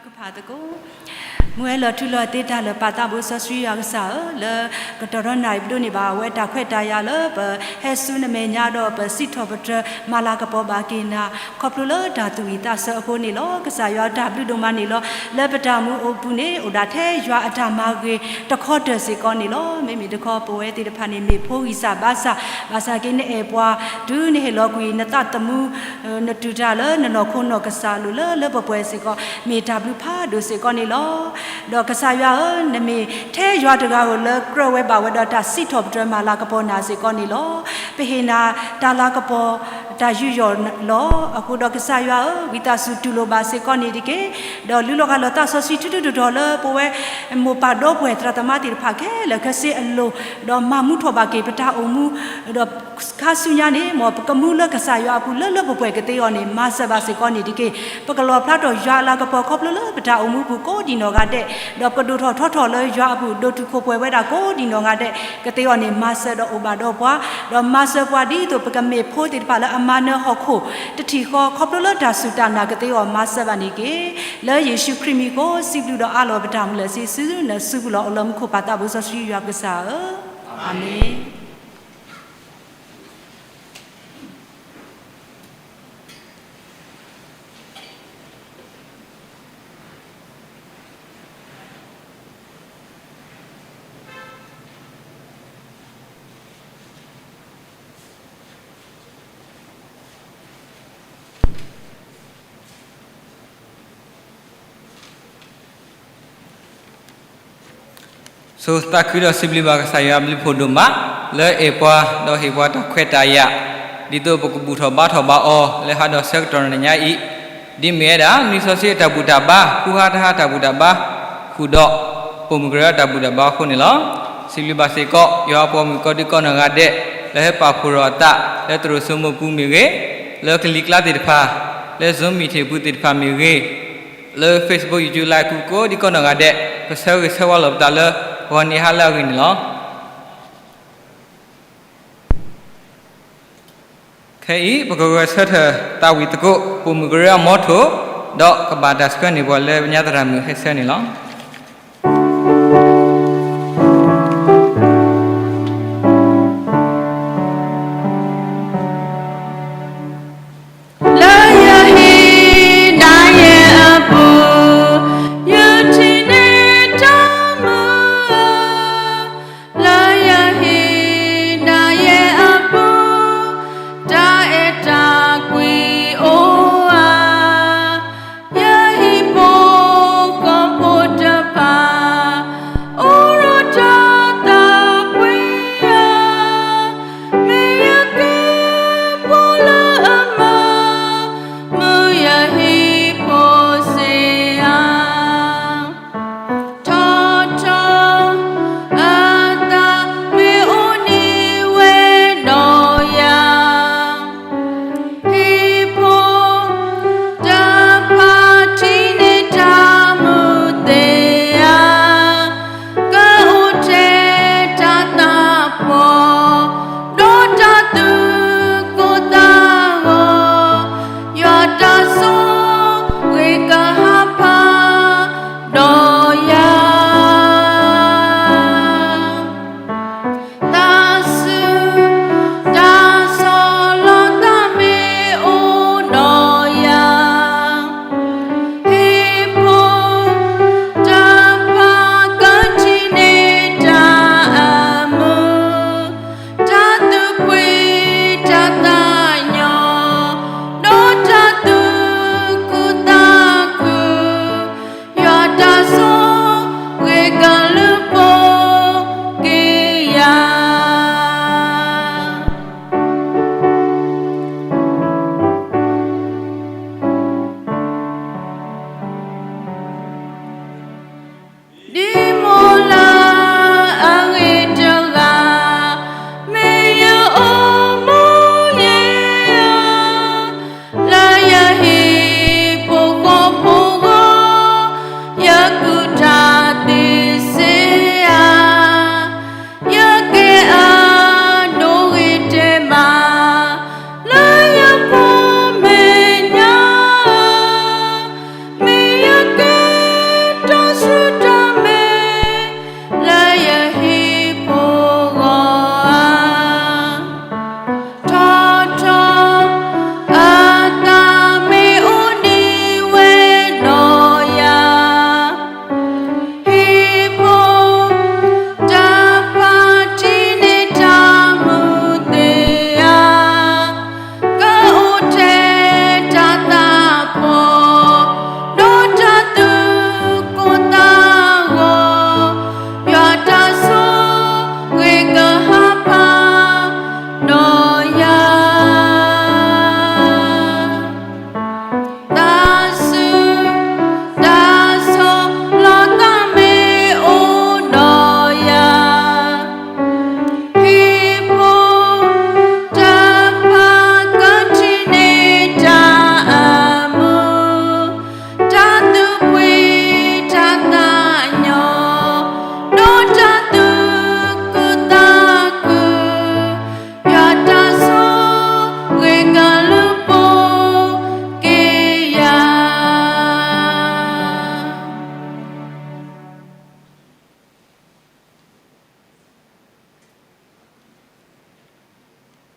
ကဖးသကိး မုၢ်ဝဲလီၤထူလီၤသ့တၢ်လၢာ် ပၢ်သးဘိစီဆှံယွၤကစၢ်ဧၢ, လၢကတီၢ်ဒီနၣ်ရံၣ်ပဒိးန့ၢ်ဘၣ် အဝဲတၢ်ခွဲးတၢ်ယာ်လၢပဟဲဆူနမဲာ်ညါ ဒီးပစံးထီၣ်ပတြၢၤမၤလၤကပီၤဘၣ်က့ၤနၤ ခီဖျိလၢတၢ်သူၣ်ဝံၣ်သးဆၢအဃိန့ၣ်လီၤ. ကစၢ်ယွၤတၢ်ဘျုးဒိၣ်မးန့ၣ်လီၤ. လၢပတၢ်မူအိၣ်ပူၤန့ၣ် အိၣ်ဒၣ်ထဲယွၤအတၢ်မၤဂ့ၤတခီတၢၢ်စ့ၢ်ကီးန့ၣ်လီၤ. မ့မ့ၢ်တခီ ပဝဲသ့ၣ်တဖၣ်န့ၣ် မ့ၢ်ဖိဂံၢ်စၢ်ဘါစၢ်, ဘၣ်ဆၣ်က့နအဲၣ်ပှၤ တုၤနဟ့ၣ်လီၤကွံာ်နသးသမူ နတူၢ်တၢ်လၢနနီၢ်ခိနီၢ်ကစၢ်အလိၤလၢလၢပှဲၤပှဲၤစ့ၢ်ကီး မ့ၢ်တၢ်ဘျုးဖးဒိၣ်စ့ၢ်ကီးန့ၣ်လီၤ. ဒီးကစၢ်ယွၤဧၢ, နမ့ၢ်ထဲယွၤတဂၤဧိၤလၢကြၢးဝဲဘၣ်ဝဲဒီးတၢ်စံးထီၣ်ပတြၢၤမၤလၤကပီၤနၤစ့ၢ်ကီးန့ၣ်လီၤ. ပဟ့ၣ်နၤတၢ်လၤကပီၤ တၢ်ယူးယီၣ်လီၤ. အဃိဒီးကစၢ်ယွၤဧၢ, ဝံသးစူၤတူၢ်လိာ်ဘၣ်စ့ၢ်ကီးန့ၣ်တက့ၢ်. ဒီးလူလီၤဂာ်လီၤသးစီဆှံထူထူတီၤတီၤလၢပဝဲ မိၢ်ပၢ်ဒီပုၢ်ဝဲၢ်သရၣ်သမါသ့ၣ်တဖၣ်ခဲလၢာ်ခဲဆ့အလိၤ, ဒီးမၤမူထီၣ်ဘၣ်က့ၤပတၢ်အိၣ်မူ ဒီးခါဆူညါန့ၣ် မ်ပကမူလၢကစၢ်ယွၤအပူၤလၢလၢပှဲၤပှဲၤကသ့အီၤန့ၣ် မၤစၢၤဘၣ်စ့ၢ်ကီးန့ၣ်တက့ၢ်. ပကလီၣ်ဖျါထီၣ်ယွၤအလၤကပီၤခီဖျိလၢပတၢ်အိၣ်မူပူၤကိးဒံးနီၢ်ဂၤဒဲး, ဒီးပကဒိၣ်ထီၣ်ထီထီၣ်လၢယွၤအပူၤ ဒိၣ်တုာ်ခိၣ်ပှဲၤဝဲဒၣ်ကိးဒံးနီၢ်ဂၤဒဲးကသ့အီၤန့ၣ် မၤစၢၤဒီးအိၣ်ဘၣ်ဒီးပှၤ, ဒီးမၤစၢၤပှၤဒ်သိးပကမ့ၢ်ဖိသ့ၣ်တဖၣ်လၢအမၤနၢၤဟီၣ်ခိၣ်တထံၣ်ဃီ ခီဖျိလၢတၢ်စူၢ်တၢ်နာ်ကသ့အီၤ မၤစၢၤဘၣ်န့ၣ်တက့ၢ်. လၢယ့ၣ်ၡူးခရံာ်မံၤအဃိ စံးဘျုးဒီးအးလီၤပတၢ်မုၢ်လၢ်ဆ့ဆူနစုပူၤလီၤ. အိၣ်လၢမူခိၣ်ပၢ်သးဘိစီဆှံယွၤကစၢ်ဧၢ, အၤမ့ၣ်. ဆိသးခုဒီးစံးဘျုးဘၣ်ကစၢ်ယွၤအဘျုးဖးဒိၣ်မး လၢအဲၣ်ပှၤဒီးဟ့ၣ်ပှၤတၢ်ခွဲးတၢ်ယာ် ဒ်သိးပကဘူၣ်ထီၣ်ဘါထီၣ်ဘၣ်အီၤ လၢဟါဒီးဆၢကတီၢ်နံၤညါအံၤ, ဒ်မ့ၢ်ဝဲဒၣ်နံၣ်စီဆှံအတၢ်ဘူၣ်တၢ်ဘါ ဃုဟါတဟါတၢ်ဘူၣ်တၢ်ဘါ ဃုာ်ဒီး ပိာ်မုၣ်ကရၢအတၢ်ဘူၣ်တၢ်ဘါအဃိန့ၣ်လီၤ. စံးဘျုးဘၣ်စ့ၢ်ကီး ယွၤအပိာ်မုၣ်ကိးဒံးကိးနီၢ်ဂၤဒဲး လၢဟဲပာ်ဖှိၣ်ထီၣ်အသး လၢသရိာ်စိမိၤပူၤမ့ၢ်ဂ့ၤ, လၢကလံၤကျါသ့ၣ်တဖၣ်, လၢ Zoom meeting ပူၤသ့ၣ်တဖၣ်မ့ၢ်ဂ့ၤ, လၢ Facebook YouTube Live ပူၤကိးဒံးကိးနီၢ်ဂၤဒဲး ပဆၢဂ့ၤဆၢဝါလီၤပသးလၢဂီၤနံၤဟါလၢအဂ့ၤန့ၣ်လီၤ. ခဲအံၤ ပကဂဲၤဆၢထၢၣ်သးဝံၣ်သကိး ပိာ်မုၣ်ကရၢအမီထိၣ် ဒီးကဘၣ်တၢ်ဆှၢန့ၢ်ပှၤလၢပညါသရၣ်မုၣ်ဟဲဆၢန့ၣ်လီၤ.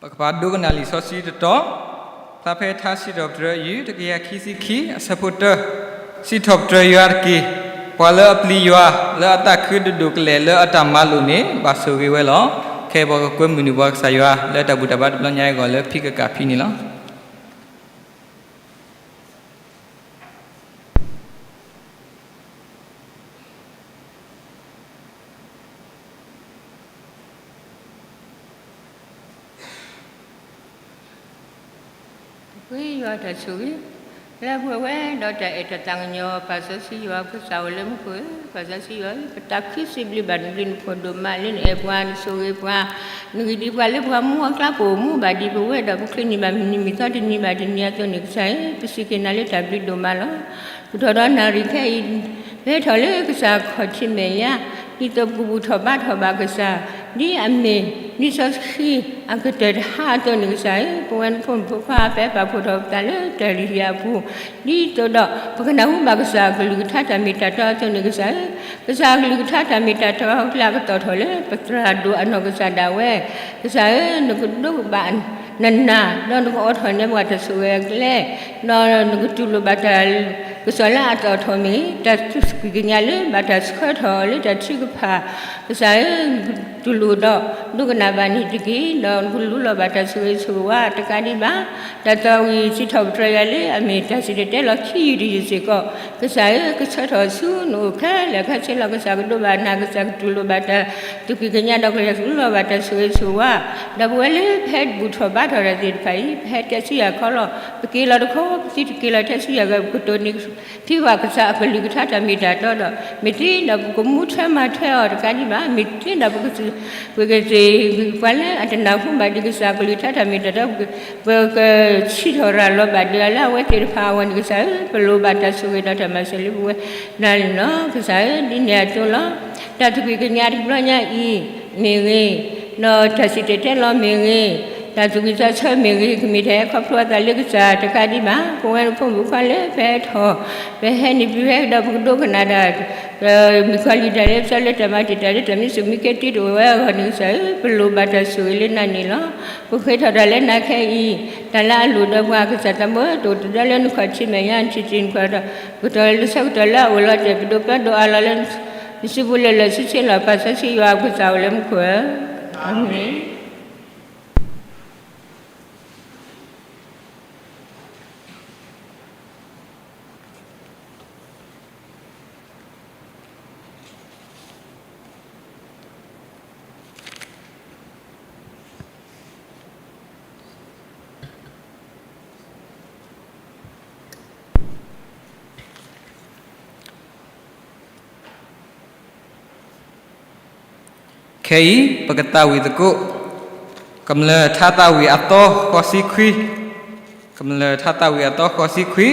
ပကဖးဒိကနၣ်လံာ်စီဆှံတတီၤ, ဖျါဖဲထါစံးထီၣ်ပတြၢၤ ယူၢ်တကယၤခံဆံခံ အဆၢဖိတၢ, စံးထီၣ်ပတြၢၤယွၤတက့ၢ်. ပှၤလၢအပျံၤယွၤ လၢအသးခုဒိၣ်ဒိၣ်ကလဲာ် လၢအတၢ်မၤလိာ်န့ၣ် ဘၣ်ဆိၣ်ဂ့ၤဝဲလီၤ. ခဲအံၤပကကွဲမုာ်န့ၢ်ပှၤကစၢ်ယွၤ လၢတၢ်ဘူၣ်တၢ်ဘါတဘျီညါအဂီၢ် လၢဖံကကၣ်ဖံန့ၣ်လီၤ. ပဃ့ယွၤတၢ်ဆိၣ်ဂ့ၤ လၢအပှဲၤဝဲဒီးတၢ်အဲၣ်တၢ်သးကညီၤ ပၢ်စီဆှံယွၤ ကစၢ်အိၣ်လၢမူခိၣ်ဧၢ, ပၢ်စီဆှံယွၤဧၢ, ပသးခုစံးဘျုးဘၣ်နဘျုးနဖှိၣ်ဒိၣ်မး လၢနအဲၣ်ပှၤ နဆိၣ်ဂ့ၤပှၤ နဂံၢ်ဒံးပှၤလၢပှၤမူအကျါ ပအိၣ်မူဘၣ်ဒံး ပဝဲဒီးပချ့းန့ၢ်ဘၣ်မုၢ်နံၤမုၢ်သီတနံၤဘၣ်တနံၤအသိးန့ၣ် ကစၢ်ဧၢ, ပစံးက့ၤနၤလၢတၢ်ဘျုးဒိၣ်မးလီၤ. ပထီၣ်ဒီးနၣ်ရံၣ်ခဲအံၤ ပဟဲထီၣ်လၢကစၢ်ခီၣ်ထံးမဲာ်ညါ ဒ်သိးပကဘူၣ်ထီၣ်ဘါထီၣ်ဘၣ်ကစၢ် ဒ်အမ့ၢ် လံာ်စီဆှံအကတၢၢ်တဟါအသိးန့ၣ် ကစၢ်ဧၢ, ပဝဲနဖိမုၣ်ဖိခွါ ပဟဲပာ်ဖှိၣ်ထီၣ်ပသးလၢတၢ်လုၢ်ဟံၣ်အပူၤ ဒ်သိးဒီး ပကနၢ်ဟူဘၣ်ကစၢ်အကလုၢ်ကထါတၢ်မ့ၢ်တၢ်တီအသိးန့ၣ် ကစၢ်ဧၢ, ကစၢ်အကလုၢ်ကထါတၢ်မ့ၢ်တၢ်တီအကျဲ ကတီၢ်ထီၣ်လၢပသရၣ်ဒိၣ်အနီၢ်ကစၢ်ဒၣ်ဝဲ, ကစၢ်ဧၢ, နကဒိကဘၣ်နနၢ် ဒီးနကအိးထီၣ်န့ၢ်ပှၤတၢ်ဆိၣ်ဂ့ၤအကျဲ ဒီးနကတူၢ်လိာ်ဘၣ်တၢ် ကစီၣ်လၢအသီၣ်ထီၣ်မ့ၢ်ဂ့ၤ, တၢ်သူၣ်ဆူၣ်က့ၤကညးလၢဘၣ်တၢ်ဆှၢထီၣ်လၢတၢ်ထုကဖၣ်, ကစၢ်ဧၢ, တူၢ်လိာ်ဒီး ဒိကနၣ်ဘၣ်န့ၣ်တက့ၢ်. ဒီးနကလူလီၤဘၣ်တၢ်ဆိၣ်ဂ့ၤဆိၣ်ဝါတကးဒံးဘၣ်, တၢ်သးဝံၣ်စံးထီၣ်ပတြၢၤယၤလၢအမ့ၢ်တၢ်စံၣ်တဲၤတဲလီၤခံယုၢ်တယုၢ်စ့ၢ်ကီး, ကစၢ်ဧၢ, ကဆၢထီၣ်ဆူနအိၣ်ခဲလၢာ်ခဲဆ့လီၤ. ကစၢ်ကဒိးဘၣ်နၤ, ကစၢ်ကတူၢ်လိာ်ဘၣ်တၢ်သူၣ်က့ၤကညး ဒီးကစၢ်ကလူလီၤဘၣ်တၢ်ဆိၣ်ဂ့ၤဆိၣ်ဝါ, ဒီးပဝဲလၢပဟဲဘူၣ်ထီၣ်ဘါထီၣ်တၢ်သ့ၣ်တဖၣ်အံၤ ပဟဲတဲဆူယၤခီလီၤ. ပက့ၤလီၤတခီ ပသုတက့ၤလီၤထဲဆူယၤဂီၢ် ပကတိၤန့ၢ် ထံၣ်ဘၣ်ကစၢ်အကလုၢ်ကထါတၢ်မ့ၢ်တၢ်တီဒီး မ့ၢ်သ့ဒီးပကမူထွဲမၤထွဲအီၤတကးဒံးဘၣ်, မ့ၢ်သ့ဒီးပကစၢ် ပကသ့ၣ်ပှၤလၢအတနၢ်ဟူဘၣ်ဒံးကစၢ်အကလုၢ်ကထါတၢ်မ့ၢ်တၢ်တီ ပကဆံးထီၣ်ရၤလီၤဘၣ်ဒီးလၢအဝဲသ့ၣ်တဖၣ်အဂီၢ်န့ၣ် ကစၢ်ဧၢ, ပလိၣ်ဘၣ်တၢ်ဆိၣ်ဂ့ၤဒီးတၢ်မၤစၢၤလၢပဝဲဒၣ်န့ၣ်လီၤ. ကစၢ်ဧၢ, ဒ်န့ၣ်အသိးလီၤ. တၢ်သူၣ်က့ၤကညးတဘျီညါအံၤမ့ၢ်ဂ့ၤ, ဒီးတၢ်စံၣ်တဲၤတဲလီၤမ့ၢ်ဂ့ၤ, တၢ်သူၣ်ဝံၣ်သးဆၢမ့ၢ်ဂ့ၤ, ကမ့ၢ်တၢ်ဟဲခီဖျိအသးလၢကစၢ်တကးဒံးဘၣ်. ပဝဲနဖိမုၣ်ဖိခွါလၢပဟဲထီၣ် ပဟဲနုာ်ပူၤဟဲဒီးပကဒိကနၣ်တၢ် မုၣ်ကီၤလံၢ်တၢ်လၢပဆၢလၢတၢ်မၤတံာ်တာ်လၢတၢ်မံဆူၣ်မံကဲတ့ၢ်တအိၣ်ဝဲအဂီၢ်န့ၣ် ကစၢ်ဧၢ, ပလိၣ်ဘၣ်တၢ်ဆိၣ်ဂ့ၤလၢနၤန့ၣ်လီၤ. ပဃ့ထီၣ်တၢ်လၢနၤခဲအံၤ, တၢ်လၢအလိၣ်ဒီးပှၤကစၢ်သးဘိတအိၣ်တဒါလၢနခီၣ်ထံးမဲာ်ညါ နထံၣ်တ့ၢ်နခီၣ်ဒီး ကတီၢ်လၢဆၢကတီၢ်လၢအအိၣ်လီၤတဲာ် ပဒိးပျီဒိးအးလီၤလၢ နစုပူၤလၢာ်လၢာ်ဆ့ဆ့လီၤ. ပၢ်စီဆှံယွၤပကစၢ်အိၣ်လၢမူခိၣ်ဧၢ, အၤမ့ၣ်. ခဲအံၤ ပကသးဝံၣ်သကိး ကမျၢၢ်ထါသးဝံၣ်အသီဃိးဆံခွံ, ကမျၢၢ်ထါသးဝံၣ်အသီဃိးဆံခွံ.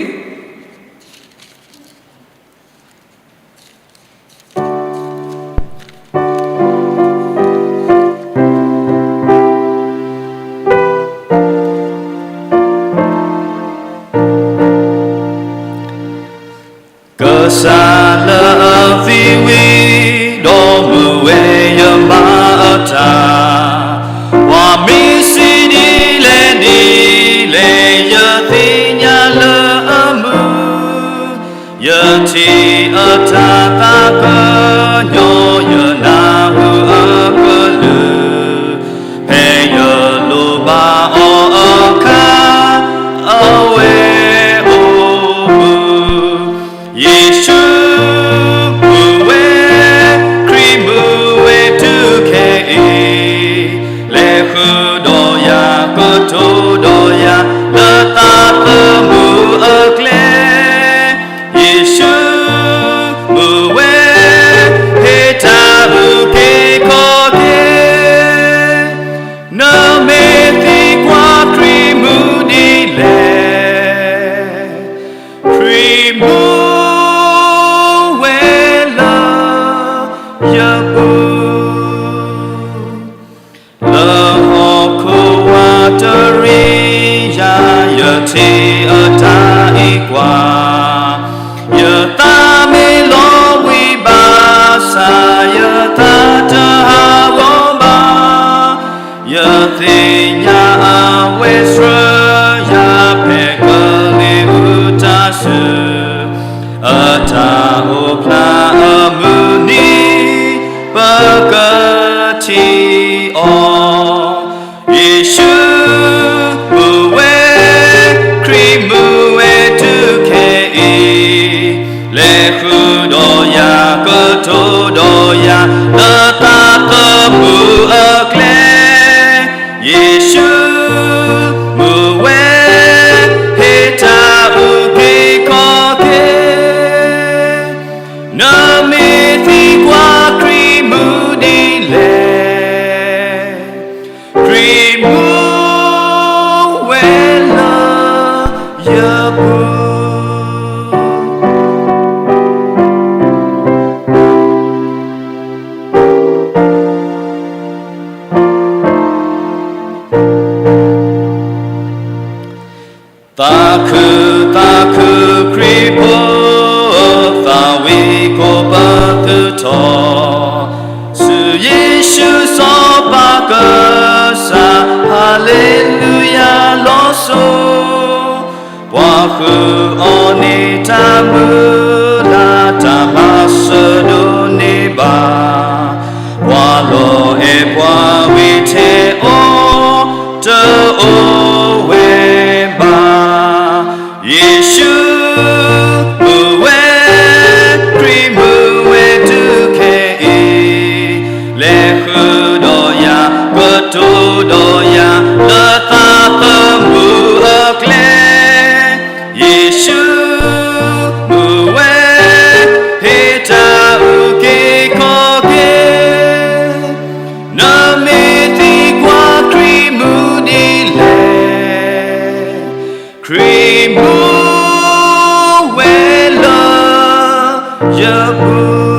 ကစၢ်လၢအသံဝံၤ ဒီးမုၢ်ဝဲယမၤအတၢ်, ပှၤမ့ၢ်စံးဒ်လဲၣ်ဒ်လဲၣ် ယသ့ၣ်ညါလၢအမုာ်, ယထံၣ်အတၢ်သးကညီၤ ယနၢ်ဟူအကလုၢ်, ဖဲယလိၣ်ဘၣ်အီၤအခါ အဝဲအိၣ်မုာ်, ယ့ၣ်ၡူးမုၢ်ဝဲ ကတိၤဒီးယၤ လၢသးသမူအကျဲ, ယ့ၣ်ၡူးမူဝဲ ဟ့ၣ်တၢ်အုၣ်က့ၤခီၣ်က့ၤ, နမ့ၢ်သံကွၢ်ခရံာ်မူဒ်လဲၣ်, ခရံာ်မူဝဲလၢယပူၤ. သးခု သးခုခရံာ်ဖိ, သးဝံၣ်ခိၣ်ပသုးထီၣ်, ဆူယ့ၣ်ၡူးစီၤပၤ ကစၢ်, ဟါလ့လူယၤလီၤစိၤ, ပှၤဃုအီၤန့ၣ်တၢ်မုၢ်လၢ် တၢ်မၤစၢၤဒိၣ်န့ၢ်ဘၣ်, ပှၤလီၤအဲၣ်ပှၤဝံၤထဲအီၤ တအိၣ်ဝဲဘၣ်. ယ့ၣ်ၡူးမူဝဲ, ခရံာ်မူဝဲတုၤခဲအံၤ, လဲၤဃုဒီးယၤ ကတိၤဒီးယၤ လၢသးသမူအကျဲ, ယ့ၣ်ၡူးမူဝဲ ဟ့ၣ်တၢ်အုၣ်က့ၤခီၣ်က့ၤ, နမ့ၢ်သံကွၢ်ခရံာ်မူဒ်လဲၣ်, ခရံာ်မူဝဲလၢယပူၤ.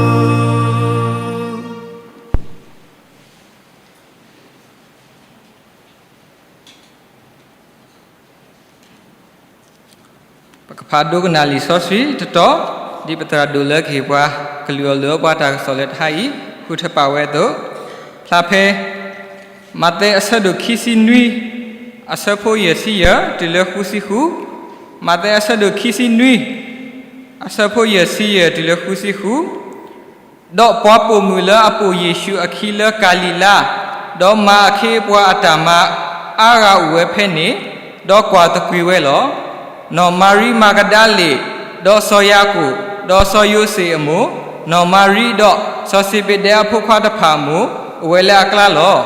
ပကဖးဒိကနၣ်လံာ်စီဆှံတတီၤ, ဒ်ပသရၣ်ဒိၣ်လၢကဟ့ၣ်ပှၤ ကလုၢ်အီၣ်လုၢ်အီပှၤတၢ်ကစီၣ်လၢတဟါအံၤ ဃုထၢပာ်ဝဲအသိး, ဖျါဖဲ မးသဲအဆၢဒိၣ်ခံဆံနွံ, အဆၢဖိယဲၢ်ဆံယဲၢ် တုၤလၢဃုဆံဃု, မးသဲအဆၢဒိၣ်ခံဆံနွံ, အဆၢဖိယဲၢ်ဆံယဲၢ် တုၤလၢဃုဆံဃု. ဒီးပှၤပိာ်မုၣ်လၢအပိာ်ယ့ၣ်ၡူးအခံလၢကၤလံၤလါ, ဒီးမၤအခ့အပှၤအတၢ်မၤအါဂၤအိၣ်ဝဲဖဲန့ၣ်, ဒီးကွၢ်သကွံာ်ဝဲလီၤ. နီၢ်မၤရံမၤကဒၤလ့ၣ်, ဒီးစီၤယၤကိာ်, ဒီးစီၤယိၤၡ့အမိၢ်, နီၢ်မၤရံဒီးစီၤစ့းဘ့းဒဲအဖိခွါတဖၣ်အမိၢ်, အိၣ်ဝဲလၢအကျါလီၤ.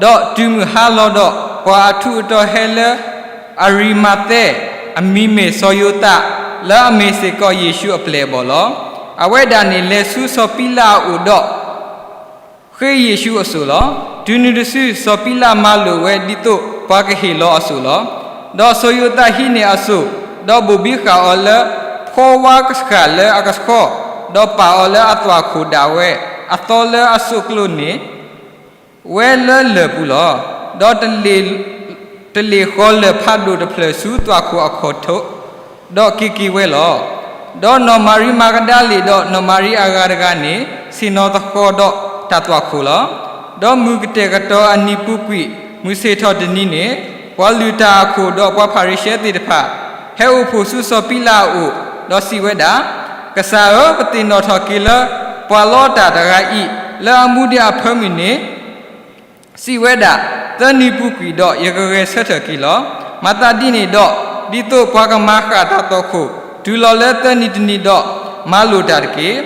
ဒီးတုၤမုၢ်ဟါလီၤဒီး, ပှၤအထူးအတီၤဟဲလၢ အရံမၤသဲ, အမံၤမ့ၢ်စီၤယိၤသး, လၢအမ့ၢ်စ့ၢ်ကီးယ့ၣ်ၡူးအပျဲၢ်အဘီၣ်လီၤ. အဝဲဒၣ်န့ၣ်လဲၤဆူစီၤပံလးအအိၣ်ဒီး ဃ့ယ့ၣ်ၡူးအစိၣ်လီၤ. တုၤနုၤတစု စီၤပံလးမၤလိာ်ဝဲဒ်သိးပှၤကဟ့ၣ်လီၤအစိၣ်လီၤ. ဒီးစီၤယိၤသးဟံးန့ၢ်အစိၣ်, ဒီးဘိၣ်ဘံဃာ်အီၤလၢဖီဝါကဆှၣ်လၢအကဆှီ, ဒီးပာ်အီၤလၢအသွၣ်ခိၣ်ဒၣ်ဝဲအသီလၢအစိးကျိၤန့ၣ် ဝဲလၢလၢၢ်ပူၤလီၤ. ဒီးတလ့ၣ်ဃီၤလၢၢ်ဖးဒိၣ်တဖျၢၣ်ဆူသွၣ်ခိၣ်အခီၣ်ထံး, ဒီးက့ၤက့ၤဝဲလီၤ. ဒီးနီၢ်မၤရံမၤကဒၤလ့ၣ်ဒီးနီၢ်မၤရံအဂၤတဂၤန့ၣ် ဆ့ၣ်နီၤသဃီၤဒီးတၢ်သွၣ်ခိၣ်လီၤ. ဒီးမုၢ်ကတဲာ်ကတီၤအနံၤပူၤကွံာ် မုၢ်ဆ့ၣ်ထီၣ်တနံၤန့ၣ်, ပှၤလုၢ်တၢ်အခိၣ်ဒီးပှၤဖၤရံၤၡဲသ့ၣ်တဖၣ် ဟဲအိၣ်ဖှိၣ်ဆူစီၤပံလးအအိၣ်, ဒီးစံးဝဲဒၣ်, ကစၢ်ဧၢ, ပသ့ၣ်နီၣ်ထီၣ်က့ၤလၢပှၤလီတၢ်တဂၤအံၤ လၢအမူဒံးအဖၢမုၢ်န့ၣ် စံးဝဲဒၣ်, သၢနံၤပူၤကွံာ်ဒီးယကဂဲၤဆၢထၢၣ်က့ၤလီၤ. မၤသးဒ်န့ၣ်ဒီး, ဒ်သိးပှၤကမၤဃၣ်တၢ်သွၣ်ခိၣ်တုၤလီၤလၢသၢနံၤတနံၤဒီး, မၤလိာ်တၢ်တက့ၢ်.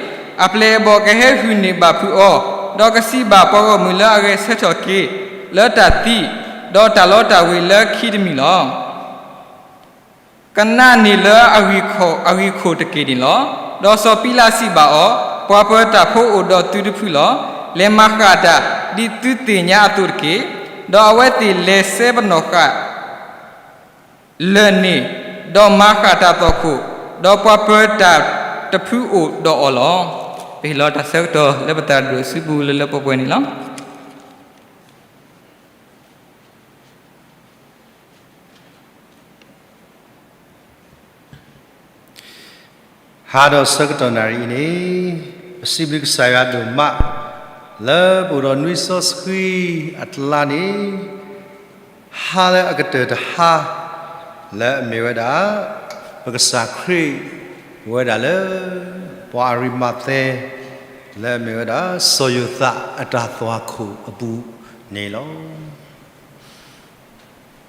အပျဲၢ်အဘီၣ်ကဟဲဟုၣ်န့ၢ်ဘၣ်ဖုးအီၤ, ဒီးကစံးဘၣ်ပှၤဂီၢ်မုၢ်လၢအဂဲၤဆၢထၢၣ်က့ၤ လၢတၢ်သံ, ဒီးတၢ်လီတၢ်ဝ့ၤလၢခံတမံၤလီၤ. ကနၣ်န့ၢ်လၢအဂံၢ်ခိၣ်တက့ၢ်န့ၣ်လီၤ. ဒီးစီၤပံလးစံးဘၣ်အီၤ, ပှၤပၢၤတၢ်ဖိအိၣ်ဒီးသုတဖုလီၤ. လဲၤမၤဃၣ်တၢ်ဒ်သုသ့ၣ်ညါအသိးတက့ၢ်. ဒီးအဝဲသ့ၣ်လဲၤစဲပနီၣ်ဃာ်လၢၢ်န့ၣ်, ဒီးမၤဃၣ်တၢ်သွၣ်ခိၣ်, ဒီးပှၤပၢၤတၢ်တဖုအိၣ်ဒီးအီၤလီၤ. ပဟ့ၣ်လီၤတၢ်ဆၢကတီၢ်လၢပသရၣ်ဒိၣ်အစုပူၤလၢလၢပှဲၤပှဲၤန့ၣ်လီၤ. ဟါဒီးဆၢကတီၢ်နၣ်ရံၣ်အံၤန့ၣ်, ပစံးဘျုးကစၢ်ယွၤဒိၣ်မး လၢပအိၣ်ဒီးနွံစီဆှံအကျါန့ၣ်, ဟါလၢအကတၢၢ်တဟါ လၢအမ့ၢ်ဝဲဒၣ် ပကစၢ်ခရံာ် အိၣ်ဝဲဒၣ်လၢ ပှၤအရံမၤသဲ လၢအမ့ၢ်ဝဲဒၣ် စီၤယိၤသးအတၢ်သွၣ်ခိၣ်အပူၤန့ၣ်လီၤ.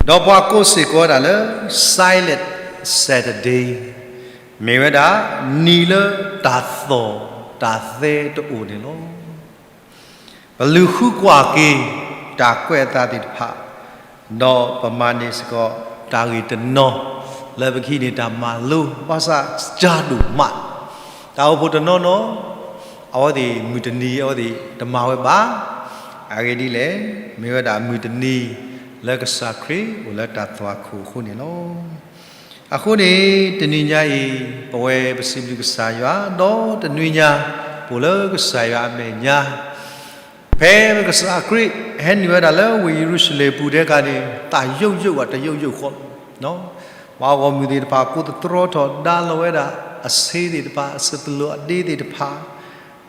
ဒီးပှၤကိးစ့ၢ်ကီးဝဲဒၣ်လၢ Silent Saturday, မ့ၢ်ဝဲဒၣ် နံၤလၢတၢ်သီၣ် တၢ်သဲတအိၣ်န့ၣ်လီၤ. ပလူၤဃုကွၢ်က့ၤ တၢ်ကွဲးအသးသ့ၣ်တဖၣ်, ဒီးပမၤန့ၢ်စ့ၢ်ကီး တၢ်ဂ့ၢ်တနီၤ လၢပကဟံးန့ၢ်တၢ်မၤလိ ဘၣ်ဆၣ်စှၤဒိၣ်မး, တၢ်အိၣ်ဖှိၣ်တနီၤနီၤ အဝဲသ့ၣ်မုၢ်တနံၤ အဝဲသ့ၣ်တမၤဝဲဘၣ်. အဂ့ၢ်ဒ်လဲၣ်, မ့ၢ်ဝဲဒၣ်မုၢ်တနံၤ လၢကစၢ်ခရံာ်အိၣ်လၢတၢ်သွၣ်ခိၣ်အဃိန့ၣ်လီၤ. အဃိန့ၣ် တနံၤညါအံၤ ပဝဲပစံးဘျုးကစၢ်ယွၤ ဒီးတနွံညါ ပအိၣ်လၢကစၢ်ယွၤအမဲာ်ညါ, ဖဲကစၢ်ခရံာ်ဟဲနုာ်ဝဲဒၣ်လၢဝ့ၢ်ယရူၤၡလ့ၣ်ပူၤတခါန့ၣ် သးယိာ်ယိာ်ဘၣ် တယိာ်ယိာ်ဃီလီၤ. ပှၤဂီၢ်မုၢ်သ့ၣ်တဖၣ် ကိးသတြီထီၣ်ဒါလီၤဝဲဒၣ် အဆ့သ့ၣ်တဖၣ် အစပလၢၣ်အဒ့သ့ၣ်တဖၣ်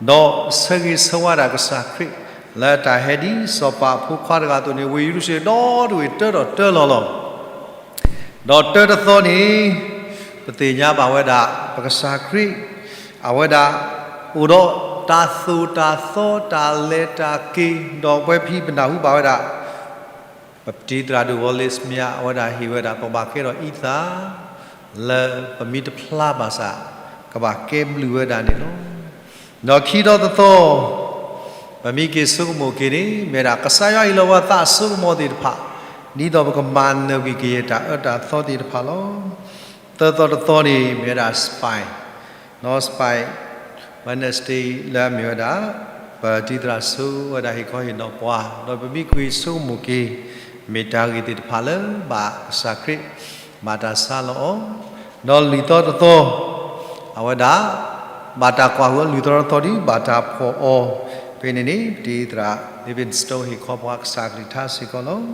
ဒီးဆၢဂ့ၤဆၢဝါဒၣ်ကစၢ်ခရံာ် လၢတၢ်ဟဲဒ် စီၤပၤအဖိခွါတဂၤအသိးန့ၣ် ဝ့ၢ်ယရူၤၡလ့ၣ်ဒီတဝ့ၢ်တၢထီၣ်တၢလီၤလီၤ. ဒီးတၢတသီန့ၣ် ပသ့ၣ်ညါဘၣ်ဝဲဒၣ် ပကစၢ်ခရံာ် အဝဲဒၣ် အိၣ်ဒီးတၢ်သိၣ်တၢ်သီ တၢ်လဲၤတၢ်က့ၤ ဒီးပဝဲပဟံၣ်ပနၢ်ဟူဘၣ်ဝဲဒၣ် ပတံၤသရၣ်ဒိၣ် Wallace Smith အဝဲဒၣ်ဟ့ၣ်ဝဲဒၣ် ပဘၣ်ကဲထီၣ်အံသၣ် လၢပမ့ၢ်တဖျါဘၣ်ဆၣ် ကဘၣ်ကဲဘျုးဝဲဒၣ်န့ၣ်လီၤ. ဒီးခံထီၣ်တသီ ပမ့ၢ်က့ၤဆိကမိၣ်က့ၤန့ၣ် မ့ၢ်ဒၣ်ကစၢ်ယွၤဟ့ၣ်လီၤပှၤသးအစိကမီၤသ့ၣ်တဖၣ် ဒ်သိးပကမၤနၢၤကွံာ်ကယဲၢ်တၢ်အၢတၢ်သီသ့ၣ်တဖၣ်လီၤ. သၢသီတသီန့ၣ် မ့ၢ်ဝဲဒၣ် Spy နီၢ် Spy Wednesday လၢအမ့ၢ်ဝဲဒၣ် ပတံၤသရၣ်ဆိဝဲဒၣ်ဟ့ၣ်ခီဟ့ၣ်နီၤပှၤ ဒီးပမ့ၢ်ကွၢ်ဆိကမိၣ်က့ၤ မ့ၢ်တၢ်ဂ့ၢ်သ့ၣ်တဖၣ်လၢဘၣ်ကစၢ်ခရံာ် ဘၣ်တၢ်ဆါလီၤအီၤ, ဒီးလွံၢ်သီတသီ အဝဲဒၣ် ဘၣ်တၢ်ကွၢ်ဟုအီၤ လွံၢ်သီတသီဒီး ဘၣ်တၢ်ဖီၣ်အီၤ, ဖဲန့ၣ်န့ၣ် ပတံၤသရၣ် Livingstone ဟ့ၣ်ခီပှၤကစၢ်ကလုၢ်ကထါစ့ၢ်ကီးလီ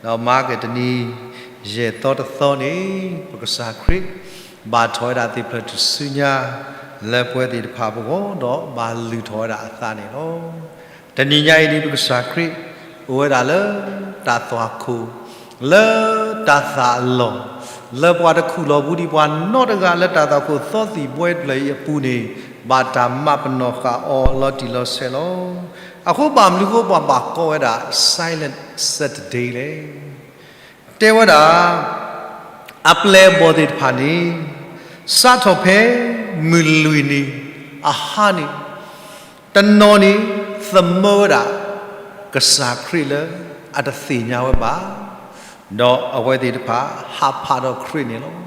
ၤ. ဒီးမၤကတနံၤ ယဲၢ်သီတသီန့ၣ် ပကစၢ်ခရံာ် ဘၣ်ထီၣ်ဝဲဒၣ်သ့ၣ်ဖျၢၣ်ထူၣ်စုညါ လၢပဝဲသ့ၣ်တဖၣ်ပဂီၢ် ဒီးဘၣ်လုၢ်ထီၣ်ဝဲဒၣ်အသးန့ၣ်လီၤ. တနံၤညါအံၤဒ်ပကစၢ်ခရံာ် အိၣ်ဝဲဒၣ်လၢတၢ်သွၣ်ခိၣ် လၢတၢ်သၣ်အလီၢ် လၢပှၤတခူၣ်လီၤပူၤဒံးပှၤနီတဂၤလၢတၢ်သွၣ်ခိၣ်သီသံၣ်ဘှဲတဖျၢၣ်အံၤအပူၤန့ၣ် ဘၣ်တၢ်မၤပနီၣ်ဃာ်အီၤလီၤတံၢ်လီၤဆဲးလီၤ. အဃိဘၣ်မနုၤအဃိပှၤဘၣ်ကိးဝဲဒၣ် Silent Saturday လဲၣ်. တဲဝဲဒၣ် အပျဲၢ်အဘီၣ်သ့ၣ်တဖၣ်န့ၣ် စးထီၣ်ဖဲမုၢ်လွံၢ်နံၤ အဟါန့ၣ် တနီၤန့ၣ် သမၢဝဲဒၣ် ကစၢ်ခရံာ်လၢအတသ့ၣ်ညါဝဲဘၣ်, ဒီးအဝဲသ့ၣ်တဖၣ် ဟးဖးထီၣ်ခရံာ်န့ၣ်လီၤ.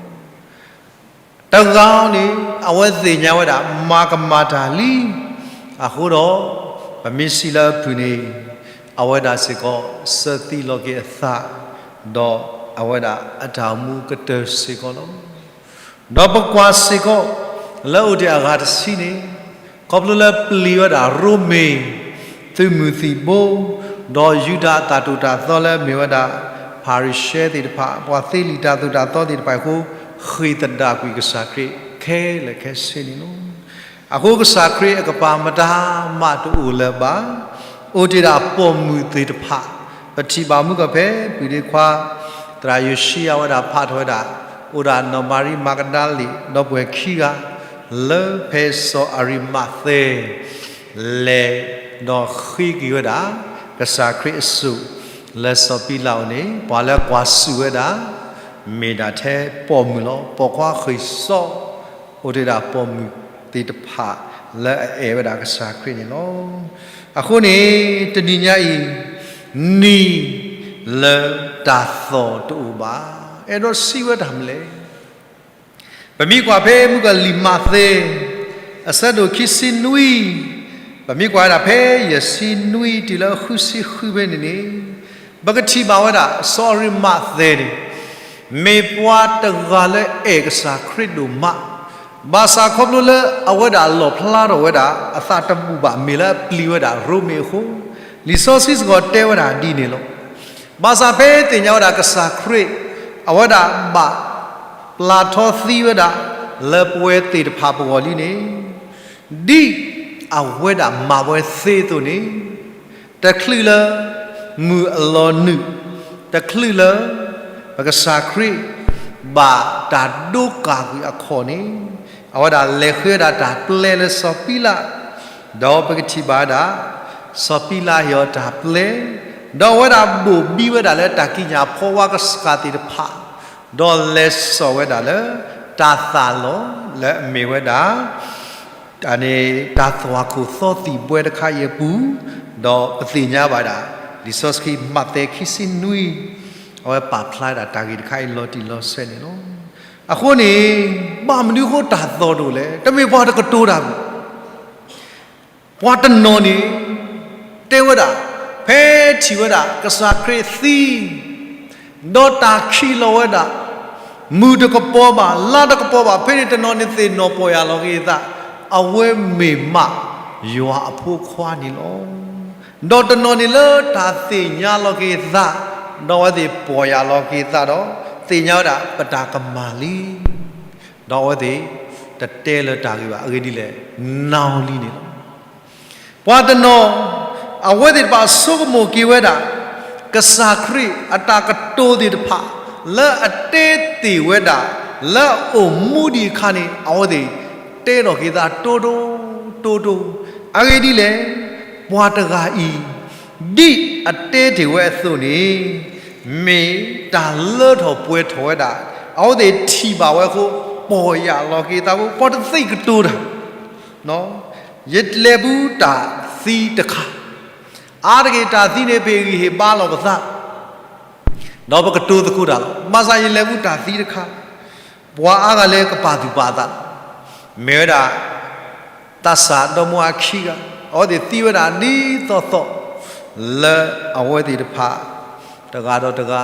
တဂၤန့ၣ် အဝဲသ့ၣ်ညါဝဲဒၣ် မၤကမၣ်တၢ်လံ, အဃိဒီး ပမ့ၢ်စံးလၢအဖုၣ်န့ၣ် အဝဲဒၣ်စ့ၢ်ကီး စၢသံလီၤက့ၤအသး, ဒီးအဝဲဒၣ်အတၢ်အိၣ်မူကတၢၢ်စ့ၢ်ကီးလီၤ. ဒီးပကွၢ်စ့ၢ်ကီး လၢအိၣ်တ့ၢ်အဂၤတဆံန့ၣ် ခီဖျိလၢပျံၤဝဲဒၣ်ရိမ့ၤ သုးမုၢ်သံၣ်ဘိ, ဒီးယူဒၤအတၢ်သိၣ်တၢ်သီလၢအမ့ၢ်ဝဲဒၣ် ဖၤရံၤၡဲသ့ၣ်တဖၣ်, ပှၤသ့လံာ်တၢ်သိၣ်တၢ်သီသ့ၣ်တဖၣ်အဃိ, ဃ့ၢ်သဒၣ်ကွံာ်ကစၢ်ခရံာ်ခဲလၢာ်ခဲဆ့န့ၣ်လီၤ. အဃိကစၢ်ခရံာ်အကပၤမတၤမးတအိၣ်လၢၤဘၣ်. အိၣ်တ့ၢ်ဒၣ်ပိာ်မုၣ်သ့ၣ်တဖၣ်, ပထံၣ်ဘၣ်မူကီၢ်ဖဲ ပုၢ်ဒ့ခွါ သရၣ်ယိၤၡံယၤဝဲဒၣ်ဖးထီၣ်ဝဲဒၣ်, အိၣ်ဒၣ်နီၢ်မၤရံမၤကဒၤလ့ၣ် ဒီပုၢ်ဝဲၢ်ခံဂၤ လၢဖဲစီၤအၤရံမးသဲ လဲၤဒီးဃ့က့ၤဝဲဒၣ် ကစၢ်ခရံာ်အစိၣ် လၢစီၤပံလးအအိၣ်န့ၣ် ပှၤလၢကွၢ်ဆူၣ်ဝဲဒၣ် မ့ၢ်ဒၣ်ထဲပိာ်မုၣ်လီၤ. ပိာ်ခွါဃ့ၢ်စီ အိၣ်တ့ၢ်ဒၣ်ပိာ်မုၣ်သ့ၣ်တဖၣ် လၢအအဲၣ်ဝဲဒၣ်ကစၢ်ခရံာ်န့ၣ်လီၤ. အဃိန့ၣ် တနံၤညါအံၤ နံၤလၢတၢ်သီၣ်တအိၣ်ဘၣ် အဲၣ်ဒိးစံးဝဲတၢ်မနုၤလဲၣ်. ပမ့ၢ်ကွၢ်ဖဲမုၣ်ကီၢ်လံာ်မးသဲ အဆၢဒိၣ်ခံဆံနွံ, ပမ့ၢ်ကွၢ်ဝဲဒၣ်ဖဲယဲၢ်ဆံနွံတုၤလၢဃုဆံဃုဖဲန့ၣ်န့ၣ်, ပကထံၣ်ဘၣ်ဝဲဒၣ် စီၤအၤရံမးသဲန့ၣ် မ့ၢ်ပှၤတဂၤလၢအဲၣ်ကစၢ်ခရံာ်ဒိၣ်မး, ဘၣ်ဆၣ်ခီဖျိလၢအဝဲဒၣ်လီၣ်ဖျါထီၣ်ဝဲဒၣ် အသးတဘူၣ်ဘၣ်မ့ၢ်လၢအပျံၤဝဲဒၣ်ရိမ့ၤအဃိ, လံာ်စီဆှံစ့ၢ်ကီးတဲဝဲဒၣ်ဒ်န့ၣ်လီၤ. ဘၣ်ဆၣ်ဖဲသ့ၣ်ညါဝဲဒၣ်ကစၢ်ခရံာ် အဝဲဒၣ်ဘၣ်ပျၢ်ထီသံဝဲဒၣ် လၢပဝဲသ့ၣ်တဖၣ်ပဂီၢ်လံန့ၣ်, ဒ်အဝဲဒၣ်မၤဝဲသ့အသိးန့ၣ်, တချုးလၢ မုၢ်အလီၤနုာ်, တချုးလၢ ပကစၢ်ခရံာ် ဘၣ်တၢ်ဒိကၢ်ကွံာ်အခီၣ်န့ၣ်, အဝဲဒၣ်လဲၤဃ့ဝဲဒၣ်တၢ်ပျဲလၢစီၤပံလး, ဒီးပကထံၣ်ဘၣ်ဝဲဒၣ် စီၤပံလးဟ့ၣ်အီၤတၢ်ပျဲ, ဒီးအဝဲဒၣ်ဘိၣ်ဘံဝဲဒၣ်လၢတၢ်ကံးညာ်ဖီဝါကစၢ်သ့ၣ်တဖၣ်, ဒီးလဲၤစိာ်ဝဲဒၣ်လၢ တၢ်သၣ်လီၢ်လၢအမ့ၢ်ဝဲဒၣ် တၢ်န့ၣ် တၢ်သွၣ်ခိၣ်သီသံၣ်ဘှဲတခါအံၤအပူၤ, ဒီးပသ့ၣ်ညါဘၣ်ဒၣ် လံာ်စီဆှံမးသဲခံဆံနွံ, အဝဲပာ်ဖျါဒၣ်တၢ်ဂ့ၢ်တခါအံၤလီၤတံၢ်လီၤဆဲးန့ၣ်လီၤ. အဃိန့ၣ် ဘၣ်မနုၤအဃိတၢ်သီၣ်ဒိၣ်လဲၣ်, တမ့ၢ်ပှၤတကတိၤတၢ်ဘၣ် ပှၤတနီၤန့ၣ် တဲဝဲဒၣ်, ဖဲထံၣ်ဝဲဒၣ် ကစၢ်ခရံာ်သံ, ဒီးတၢ်ခံးလီၤဝဲဒၣ်, မုၢ်တကပီၤဘၣ်, လါတကပီၤဘၣ်, ဖဲန့ၣ်တနီၤန့ၣ်သ့ၣ်နီၣ်ပီၢ်ယၢ်လီၤက့ၤအသး, အဝဲမ့ၢ်မးယွၤအဖိခွါန့ၣ်လီၤ. ဒီးတနီၤန့ၣ်လၢတၢ်သ့ၣ်ညါလီၤက့ၤအသး, ဒီးအဝဲသ့ၣ်ပီၢ်ယၢ်လီၤက့ၤအသးဒီး သ့ၣ်ညါဝဲဒၣ်ပတၢ်ကမၣ်လံ. ဒီးအဝဲသ့ၣ်တတဲလၢၤတၢ်ဂ့ၢ်ဘၣ်. အဂ့ၢ်ဒ်လဲၣ်, နၢ်ဟူလံန့ၣ်လီၤ. ပှၤတနီၤ အဝဲသ့ၣ်တဖၣ်ဆိကမိၣ်က့ၤဝဲဒၣ် ကစၢ်ခရံာ်အတၢ်ကတိၤသ့ၣ်တဖၣ် လၢအတဲသ့ၣ်ဝဲဒၣ် လၢအအိၣ်မူဒံးအခါန့ၣ် အဝဲသ့ၣ်တဲထီၣ်က့ၤသးတိတိ တိတိ. အဂ့ၢ်ဒ်လဲၣ်, ပှၤတဂၤအံၤ ဒ်အတဲတ့ၢ်ဝဲအသိးန့ၣ် မ့ၢ်တၢ်လၢထီၣ်ပှဲၤထီၣ်ဝဲဒၣ်, အဝဲသ့ၣ်ထံၣ်ဘၣ်ဝဲအဃိ ပီၢ်ယၢ်လီၤက့ၤသးအဃိ ပှၤတသံကတိၤတၢ်, ယလဲၤပူၤတၢ်သံတခါ, အါတက့ၢ်တၢ်သံန့ၣ် ပဟ့ၣ်ဂံၢ်ဟ့ၣ်ဘါလီၤပသး ဒီးပကတိၤသကိးတၢ်လီၤ. ဘၣ်ဆၣ်ယလဲၤပူၤတၢ်သံတခါ, ပှၤအါဂၤလၢကပာ်သူၣ်ပာ်သး, မ့ၢ်ဝဲဒၣ် သးစၢ်ဒီမါဝၤခံဂၤ, အဝဲသ့ၣ်သံဝဲဒၣ်ဒ်သိးသိး လၢအဝဲသ့ၣ်တဖၣ် တဂၤဒီးတဂၤ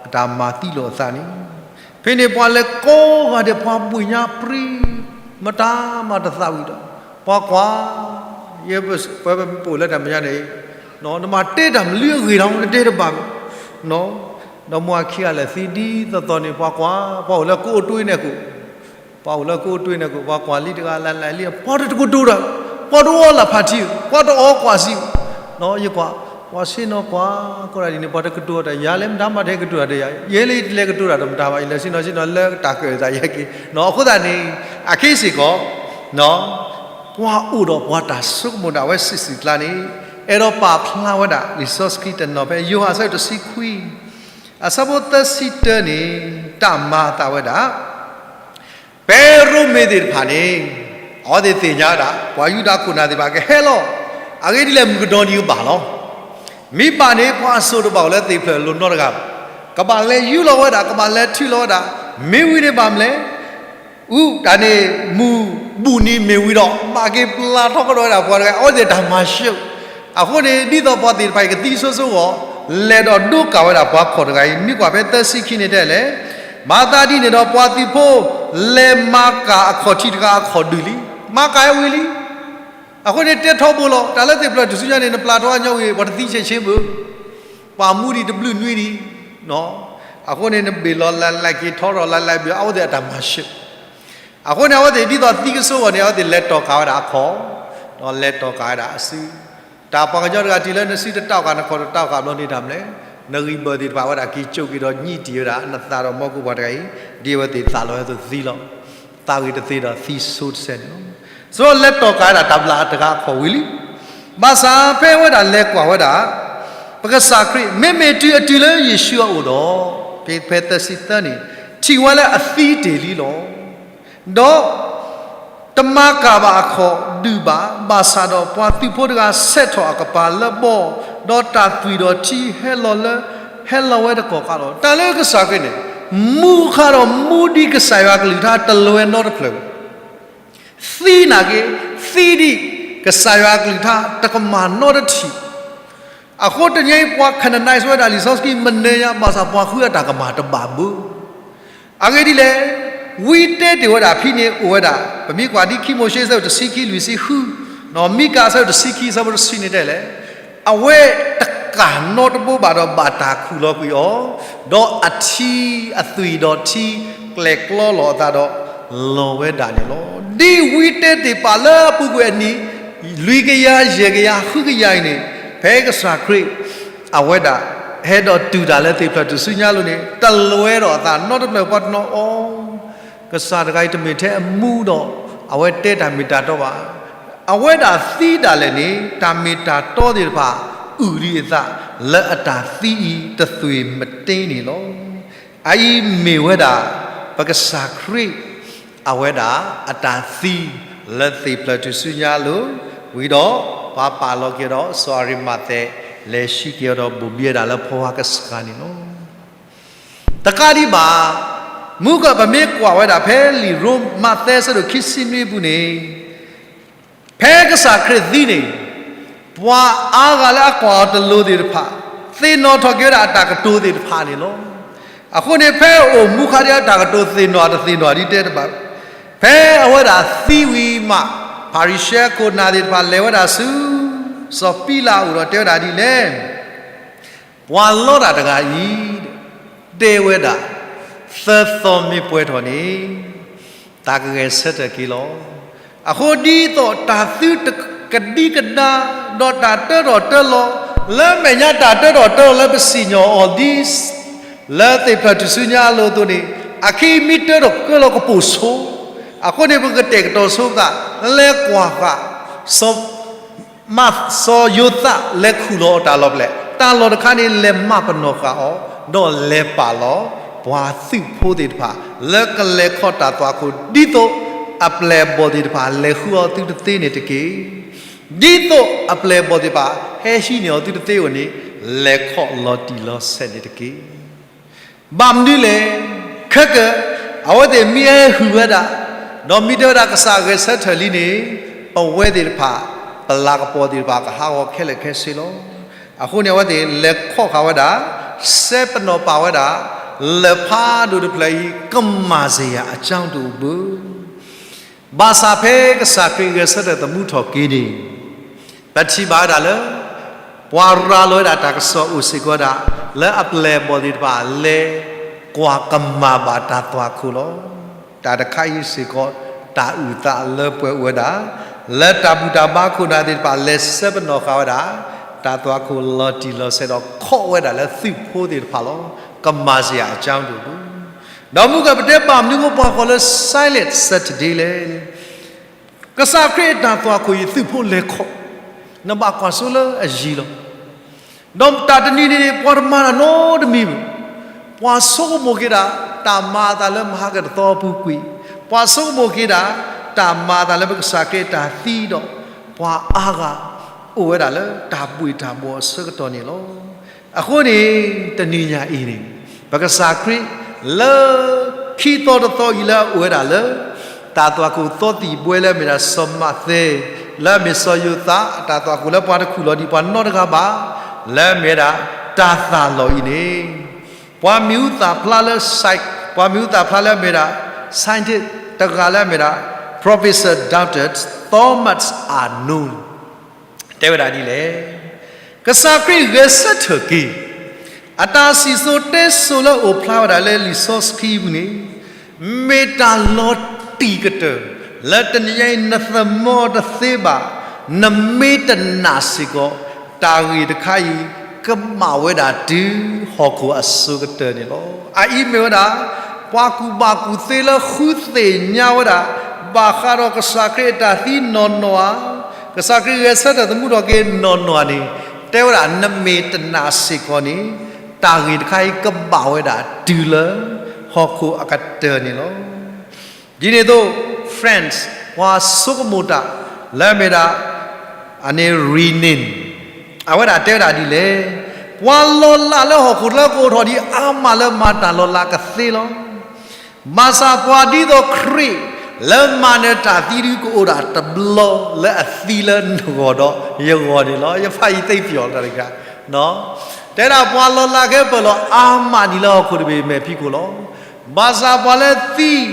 အတၢ်မၤသံလိာ်အသးန့ၣ်, ဖဲန့ၣ်ပှၤလဲၤကိးဂၤဒဲး ပှၤဘှ့ၣ်ညါပြံ မတၤမၤတသးဝံၤဒီး ပှၤကွၢ်, ယဲပဝဲပအိၣ်လၢတၢ်မဲာ်ညါန့ၣ် နမၤတဲတၢ်မနုၤအဂ့ၢ်ဒီး နတဲတဘၣ်ဘၣ်, ဒီမါဝၤခံဂၤလဲၤသံဒ်သိးသိးန့ၣ် ပှၤကွၢ်, ပှၤအိၣ်လၢကအိၣ်တွ့န့ၣ်ကိး, ပှၤအိၣ်လၢကအိၣ်တွ့န့ၣ်ကိး ပှၤကွၢ်လံတဂၤ လဲၤလဲၤလံ ပှၤတကတိၤတၢ်, ပှၤတအီလၢ်ဖးထံ, ပှၤတအီကွၢ်ဆံ, ယကွၢ်, ပှၤဆ့ၣ်နီၤကွၢ်, ကိးဒၣ်ဒ်န့ၣ် ပှၤတကတိၤတၢ် ယၤလဲၤမတၤမၤတဟဲကတိၤတၢ်ဒီးယၤ, ယဲလၢယတလဲၤကတိၤတၢ်ဒီးမတၤဘၣ်, ယလဲၤဆ့ၣ်နီၤဆ့ၣ်နီၤလၢတၢ်ကၢၣ်သးယဲက့ၤ, အဃိသတးန့ၣ် အခဲစ့ၢ်ကီး ပှၤအိၣ်ဒီးပှၤတၢ်ဆိကမိၣ်ဒၣ်ဝဲစံးစံးကျါန့ၣ် အဲၣ်ဒိးပာ်ဖျါဝဲဒၣ် လံာ်စီဆှံတနီၤဖဲ ယိၤဟၣ်အဆၢတဆံခွံ အဆၢဖိသၢဆံတၢန့ၣ် တၢ်မၤအသးဝဲဒၣ် ဖဲရိမ့ၤသ့ၣ်တဖၣ်န့ၣ် အဝဲသ့ၣ်သ့ၣ်ညါဝဲဒၣ် ပှၤယူဒၤခိၣ်နၢ်သ့ၣ်တဖၣ်ကဟဲလီၤ, အဂ့ၢ်ဒ်လဲၣ် မုၢ်ကနီၤဒံးကဘၣ်လီၤ. မ့ၢ်ဘၣ်န့ၣ် ပှၤအစိၣ်တဘၣ်အိၣ်လၢသ့ၣ်ဖျၢၣ်အလိၤနီတဂၤဘၣ်. ကဘၣ်လဲၤယူလီၤဝဲဒၣ်, ကဘၣ်လဲၤထုးလီၤဝဲဒၣ်, မ့ၢ်ဝံၤန့ၣ်ဘၣ်မနုၤလဲၣ် အူတၢ်န့ၣ် မုၢ်ဘူၣ်နံၤမ့ၢ်ဝံၤဒီး ဘၣ်က့ၤပျၢ်ထီၣ်ကဒီးဝဲဒၣ်ပှၤတဂၤ အဝဲသ့ၣ်တၢ်မၤဆှၢ. အဃိန့ၣ် ဒ်သိးပှၤသ့ၣ်တဖၣ်အံၤကသံဆိဆိအဂီၢ် လဲၤဒီးဒိကၣ်ဝဲဒၣ်ပှၤခီၣ်တဂၤအံၤ မ့ၢ်ကွၢ်ဖဲသၢဆံခံန့ၣ်တဲလဲၣ်, မၤသးဒ်န့ၣ်ဒီး ပှၤသုးဖိ လဲၤမၤကၢ်အခီၣ်ထံးတဂၤအခီၣ်ဒုးလံ. မၤကၢ်ဝံၤလံ. အဃိန့ၣ် တဲထီဘိလီၤ. တၢ်လၢသ့ၣ်ဖျၢၣ်ထူၣ်စုညါန့ၣ် နပျၢ်ထီအညီဝံၤ ပှၤတသံဆဲးဆ့ဘၣ်. ပှၤမူဒံးတဘျုးနွံဒံး အဃိန့ၣ် နဘ့ၣ်လီၤလၢ်လၢ်က့ၤထီရီၣ်လၢ်လၢ်ဘၣ် အဝဲသ့ၣ်အတၢ်မၤဆှၢ. အဃိန့ၣ် အဝဲသ့ၣ်ဒ်သိးသံကစိအဂီၢ်န့ၣ် အဝဲသ့ၣ်လဲၤတီၢ်ကၢ်ဝဲဒၣ်အခီၣ်, ဒီးလဲၤတီၢ်ကၢ်ဝဲဒၣ်အစု. တၢ်ပှၤကညီတဂၤတုၤလၢနစုတတီၢ်ကၢ် နခီၣ်တတီၢ်ကၢ်ဘျီန့ၣ်တၢ်မနုၤလဲၣ်, နဂံၢ်ဘၢၣ်သ့ၣ်တဖၣ်ဝဲဒၣ်က့ၤကၠိၣ်က့ၤဒီးညံးတံၢ်ဝဲဒၣ် နသးဒီးမီၢ်ကူးပှၤတဂၤအံၤ, ဒ်အဝဲသ့ၣ်သးလီၤဝဲအသိးသံလီၤ. သးဂ့ၤတသ့ဒီးသံဆိတစဲးန့ၣ်လီၤ. ဆိလဲၤတီၢ်ကၢ်ဝဲဒၣ်တၢ်ဘျၣ်တဂၤအခီၣ်ဝံၤလံ. ဘၣ်ဆၣ်ဖဲဝဲဒၣ်လဲၤကွၢ်ဝဲဒၣ် ပကစၢ်ခရံာ် မ့မ့ၢ်တုၤအတုၤလၢယ့ၣ်ၡူးအအိၣ်ဒီး ဖဲသၢဆံသၢန့ၣ် ထံၣ်ဝဲလၢအသံတ့ၢ်လံလီၤ. ဒီးတမၤကၢ်ဘၣ်အခီၣ်ဒုးဘၣ်, ဘၣ်ဆၣ်ဒီးပှၤသုးဖိတဂၤဆဲးထီၣ်အကပၤလၢဘီ, ဒီးတၢ်သွံၣ်ဒီးထံဟဲလီၤလၢ ဟဲလီၤဝဲတကီၢ်ခါလီၤ. တၢ်လၢကစၢ်ခရံာ်န့ၣ် မူခါဒီးမူဒံးကစၢ်ယွၤကလုၢ်ကထါတလၢၤနီတဖျၢၣ် သံနာ်က့ သံဒံးကစၢ်ယွၤအကလုၢ်ကထါတကမၣ်နီတထံၣ်. အဃိတနံၤအံၤ ပှၤ canonize ဝဲဒၣ်လံာ်စီဆှံမနုၤညါ ဘၣ်ဆၣ်ပှၤဃုအတၢ်ကမၣ်တဘၣ်ဘၣ်. အဂ့ၢ်ဒ်လဲၣ်, ဝံတဲတ့ၢ်ဝဲဒၣ်ဖဲန့ၣ်အိၣ်ဝဲဒၣ် ပမ့ၢ်ကွၢ်ဒ်ခံမိၤၡ့အဆၢတဆံခံလွံၢ်ဆံဃု, မံကၤအဆၢတဆံခံအဆၢဖိတဆံန့ၣ်တဲလဲၣ်, အဝဲတကၢ်နီတဘိဘၣ်ဒီးဘၣ်တၢ်ခူၣ်လီၤကွံာ်အီၤ, ဒီးအထံအသွံၣ်ဒီးထံကျဲၤကျီလီၤအသးဒီး လီၤဝဲဒၣ်န့ၣ်လီၤ. ဒ်ဝံတဲတ့ၢ်ပာ်လၢအပူၤကွံာ်အနံၣ် လွံၢ်ကယၤ ယဲၢ်ကယၤ ဃုကယၤအံၤန့ၣ် ဖဲကစၢ်ခရံာ် အဝဲဒၣ် ဟဲဒီးတုၤတၢ်လၢသ့ၣ်ဖျၢၣ်ထူၣ်စုညါအလိၤန့ၣ် တလၢၤဒီးအသးနီတဖျၢၣ်ပှၤတနီၤအီၤ, ကစၢ်တဂၤအံၤတမ့ၢ်ထဲအမူဒီး အဝဲတဲတၢ်မ့ၢ်တၢ်တီဘၣ်. အဝဲဒၣ်သံဒၣ်လဲာ်န့ၣ် တၢ်မ့ၢ်တၢ်တီသ့ၣ်တဖၣ် အုၣ်လံအသး လၢအတၢ်သံအံၤတသွံၣ်မတ့န့ၣ်လီၤ. အအံၤမ့ၢ်ဝဲဒၣ် ပကစၢ်ခရံာ် အဝဲဒၣ်အတၢ်သံ လၢသ့ၣ်ဖျၢၣ်ထူၣ်စုညါအလိၤ, ဝံၤဒီးပှၤပာ်လီၤက့ၤဒီးစီၤအၤရံမၤသဲး လဲၤဆှံက့ၤအီၤဒီးဘိၣ်ဘံဝဲဒၣ်လၢဖီဝါကစှၤန့ၣ်လီၤ. တကးဒံးဘၣ်, မုၢ်ကပမ့ၢ်ကွၢ်ဝဲဒၣ်ဖဲလံာ်ရိမၤသဲအဆၢဒိၣ်ခံဆံနွံအပူၤန့ၣ်, ဖဲကစၢ်ခရံာ်သံန့ၣ်, ပှၤအါဂၤလၢအကွၢ်အီၤတလိၤသ့ၣ်တဖၣ်, သ့ၣ်နီၣ်ထီၣ်က့ၤဝဲဒၣ်အတၢ်ကတိၤသ့ၣ်တဖၣ်န့ၣ်လီၤ. အဃိန့ၣ် ဖဲအအိၣ်မူခါဒံးအတၢ်ကတိၤသ့ၣ်နီၣ်တသ့ၣ်နီၣ်ဒ်တဲတဘၣ်, ဖဲအဝဲဒၣ်သံဝံၤမး, ဖၤရံၤၡဲခိၣ်နၢ်သ့ၣ်တဖၣ်လဲၤဝဲဒၣ်ဆူ စီၤပံလးအအိၣ်ဒီးတဲဝဲဒၣ်ဒ်လဲၣ်, ပှၤလီတၢ်တဂၤအံၤ တဲဝဲဒၣ်, သၢသီမ့ၢ်ပှဲၤထီၣ်န့ၣ်, တၢ်ကဂဲၤဆၢထၢၣ်က့ၤလီၤ. အဃိဒ်သိးတၢ်သုတကဒံကဒါ, ဒီးတၢ်တၢထီၣ်တၢလီၤ, လၢမဲာ်ညါတၢ်တၢထီၣ်တၢလီၤလၢပစံၣ်ညီၣ်အီၤဒ် လၢသ့ၣ်ဖျၢၣ်ထူၣ်စုညါအလိၤအသိးန့ၣ်, အခံမ့ၢ်တၢထီၣ်ကဲလီၤကပိာ်ဆိ, အဃိန့ၣ် ပကတဲာ်ကတီၤဆိသး, လဲၤကွၢ်ဃာ် စီၤ မး စီၤယိၤသးလဲၤခူၣ်လီၤအီၤတၢ်လီၢ်ဖဲလဲၣ်, တၢ်လီၢ်တခါန့ၣ် လဲၤမၤပနီၣ်ဃာ်အီၤ, ဒီးလဲၤပာ်လီၤ ပှၤသုးဖိသ့ၣ်တဖၣ် လၢကလဲၤခီၣ်တၢ်သွၣ်ခိၣ် ဒ်သိးအပျဲၢ်အဘီၣ်သ့ၣ်တဖၣ် လဲၤဃုအီၤသုတသ့န့ၣ်တက့ၢ်. ဒ်သိးအပျဲၢ်အဘီၣ်သ့ၣ်တဖၣ် ဟဲဟံးန့ၢ်အီၤသုတသ့အဂီၢ်န့ၣ်, လဲၤခီၣ်လီၤတံၢ်လီၤဆဲးန့ၣ်တက့ၢ်. ဘၣ်မနုၤလဲၣ်, ခဲကၢ, အဝဲသ့ၣ်မ့ၢ်ဟဲဟုၣ်ဝဲဒၣ်, ဒီးမ့ၢ်တဲဝဲဒၣ်ကစၢ်ဂဲၤဆၢထၢၣ်လံန့ၣ်, ပဝဲသ့ၣ်တဖၣ်, ပလၤကပီၤသ့ၣ်တဖၣ် ကဟးဂီၤခဲလၢာ်ခဲဆ့လီၤ. အဃိန့ၣ် အဝဲသ့ၣ်လဲၤခီၣ်ဃာ်ဝဲဒၣ်, စဲပနီၣ်ပာ်ဝဲဒၣ်, လၢၢ်ဖးဒိၣ်တဖျၢၣ်အံၤ ကမၤစ့ၢ်ယၤအကၠီတအိၣ်ဘၣ်. ဘၣ်ဆၣ်ဖဲကစၢ်ခရံာ်ဂဲၤဆၢထၢၣ်သမူထီၣ်က့ၤန့ၣ်, ပထံၣ်ဘၣ်ဝဲဒၣ်လၢ ပှၤရၤလီၤဝဲဒၣ်တၢ်ကစီၣ်အိၣ်စ့ၢ်ကီးဝဲဒၣ်, လၢအပျဲၢ်အဘီၣ်သ့ၣ်တဖၣ် လဲၤကွၢ်ကမၣ်ဘၣ်တၢ်သွၣ်ခိၣ်လီၤ. တၢ်တခါအံၤစ့ၢ်ကီး တၢ်အုၣ်သးလၢပှဲၤအိၣ်ဝဲဒၣ်, လၢတၢ်ဘူၣ်တၢ်ဘါခိၣ်နၢ်သ့ၣ်တဖၣ် လဲၤစဲပနီၣ်ဃာ်ဝဲဒၣ်, တၢ်သွၣ်ခိၣ်လီၤတံၢ်လီၤဆဲးဒီး ခီၣ်ဝဲဒၣ်လၢသုးဖိသ့ၣ်တဖၣ်လီၤ. ကမၤစ့ၢ်ယၤအကၠီတအိၣ်ဘၣ်. ဒီးမုၢ်ကပတဲဘၣ်မနုၤဃိပှၤကိးလၢ Silent Saturday လဲၣ်. ကစၢ်ခရံာ်အတၢ်သွၣ်ခိၣ်အံၤ သုးဖိလဲၤခီၣ်, နဘၣ်ကွၢ်စိလၢအယံၤလီၤ. ဒီးတၢ်တနံၤန့ၣ် ပှၤတမၤတၢ်နီတမံၤဘၣ်. ပှၤဆိကမိၣ်က့ၤဒၣ် တၢ်မၤအသးလၢမဟါကတသီအပူၤကွံာ်, ပှၤဆိကမိၣ်က့ၤဒၣ် တၢ်မၤအသးလၢပကစၢ်ခရံာ်အတၢ်သံဒီး ပှၤအါဂၤ အိၣ်ဝဲဒၣ်လၢတၢ်ဘှ့ၣ်တၢ်ဘှီၣ်အဆၢကတီၢ်န့ၣ်လီၤ. အဃိန့ၣ် တနံၤညါအံၤန့ၣ် ပကစၢ်ခရံာ် လၢခံသီတသီအံၤလၢအအိၣ်ဝဲဒၣ်လၢ တၢ်သွၣ်ခိၣ်သီသံၣ်ဘှဲလၢအမ့ၢ်ဒၣ်စီၤမးသဲ, လၢအမ့ၢ်စီၤယိၤသး, အတၢ်သွၣ်ခိၣ်လၢပှၤတခူၣ်လီၤဒံးပှၤနီတဂၤဘၣ်, လၢအမ့ၢ်ဝဲဒၣ် တၢ်သၣ်လီၤအံၤန့ၣ်, ပှၤမံၤဟူသၣ်ဖျါလၢ psych, ပှၤမံၤဟူသၣ်ဖျါလၢအမ့ၢ်ဒၣ် scientist တဂၤလၢအမ့ၢ်ဒၣ် Professor Doctor Thomas Arnold တဲဝဲဒၣ်ဒ်လဲၣ်. ကစၢ်ခရံာ်ဂဲၤဆၢထၢၣ်က့ၤ အတၢ်စံၣ်စိၤတဲစိၤလၢအိၣ်ဖျါဝဲဒၣ်လၢလံာ်စီဆှံပူၤန့ၣ်, မ့ၢ်တၢ်လီၤတံၢ်ကတၢၢ် လၢတနံၤညါအံၤနသမၢတသ့ဘၣ်, နမ့ၢ်တနာ်စ့ၢ်ကီး, တၢ်ဂ့ၢ်တခါအံၤ ကဘၣ်ဝဲဒၣ်တုၤဟီၣ်ခိၣ်အစိၤကတၢၢ်န့ၣ်လီၤ. အအံၤမ့ၢ်ဝဲဒၣ် ပှၤကူၣ်ဘၣ်ကူၣ်သ့လၢဃုသ့ၣ်ညါဝဲဒၣ် ဘၣ်ဃးဒီးကစၢ်ခရံာ်အတၢ်သံနီၢ်နီၢ်ဧါ, ကစၢ်ခရံာ်ဂဲၤဆၢထၢၣ်သမူထီၣ်က့ၤနီၢ်နီၢ်န့ၣ်, တဲဝဲဒၣ်နမ့ၢ်တနာ်စ့ၢ်ကီးန့ၣ်, တၢ်ဂ့ၢ်တခါအံၤကဘၣ်ဝဲဒၣ်တုၤလၢ ဟီၣ်ခိၣ်အကတၢၢ်န့ၣ်လီၤ. ဒ်န့ၣ်အသိး French ပှၤဆိကမိၣ်တၢ် လၢအမ့ၢ်ဒၣ် အန့ၣ် Renan အဝဲဒၣ်တဲဝဲဒၣ်ဒ်လဲၣ်, ပှၤလီၤလးလၢဟီၣ်ခိၣ်လၢကအိၣ်ထီၣ်ဒံးအါမးလၢမၤတၢ်လီၤလးကသ့လီၤ. ဘၣ်ဆၣ်ပှၤဒ်သိးခရံာ် လၢမၤနၢၤတၢ်သံဒုကအိၣ်ဒၣ်တဘျီလၢအသံလၢနဂီၢ်ဒီးယဂီၢ်န့ၣ်လီၤ. ယဖးယံၤသ့ပျီၣ်တၢ်တဂၤ တဲဒၣ်ပှၤလီၤလးကဲပၢၢ်လီၤအါမးဒံးလၢဟီၣ်ခိၣ်တဘ့ၣ်မဲာ်ဖံးခိၣ်လီၤ. ဘၣ်ဆၣ်ပှၤလၢသံဝံၤဒီး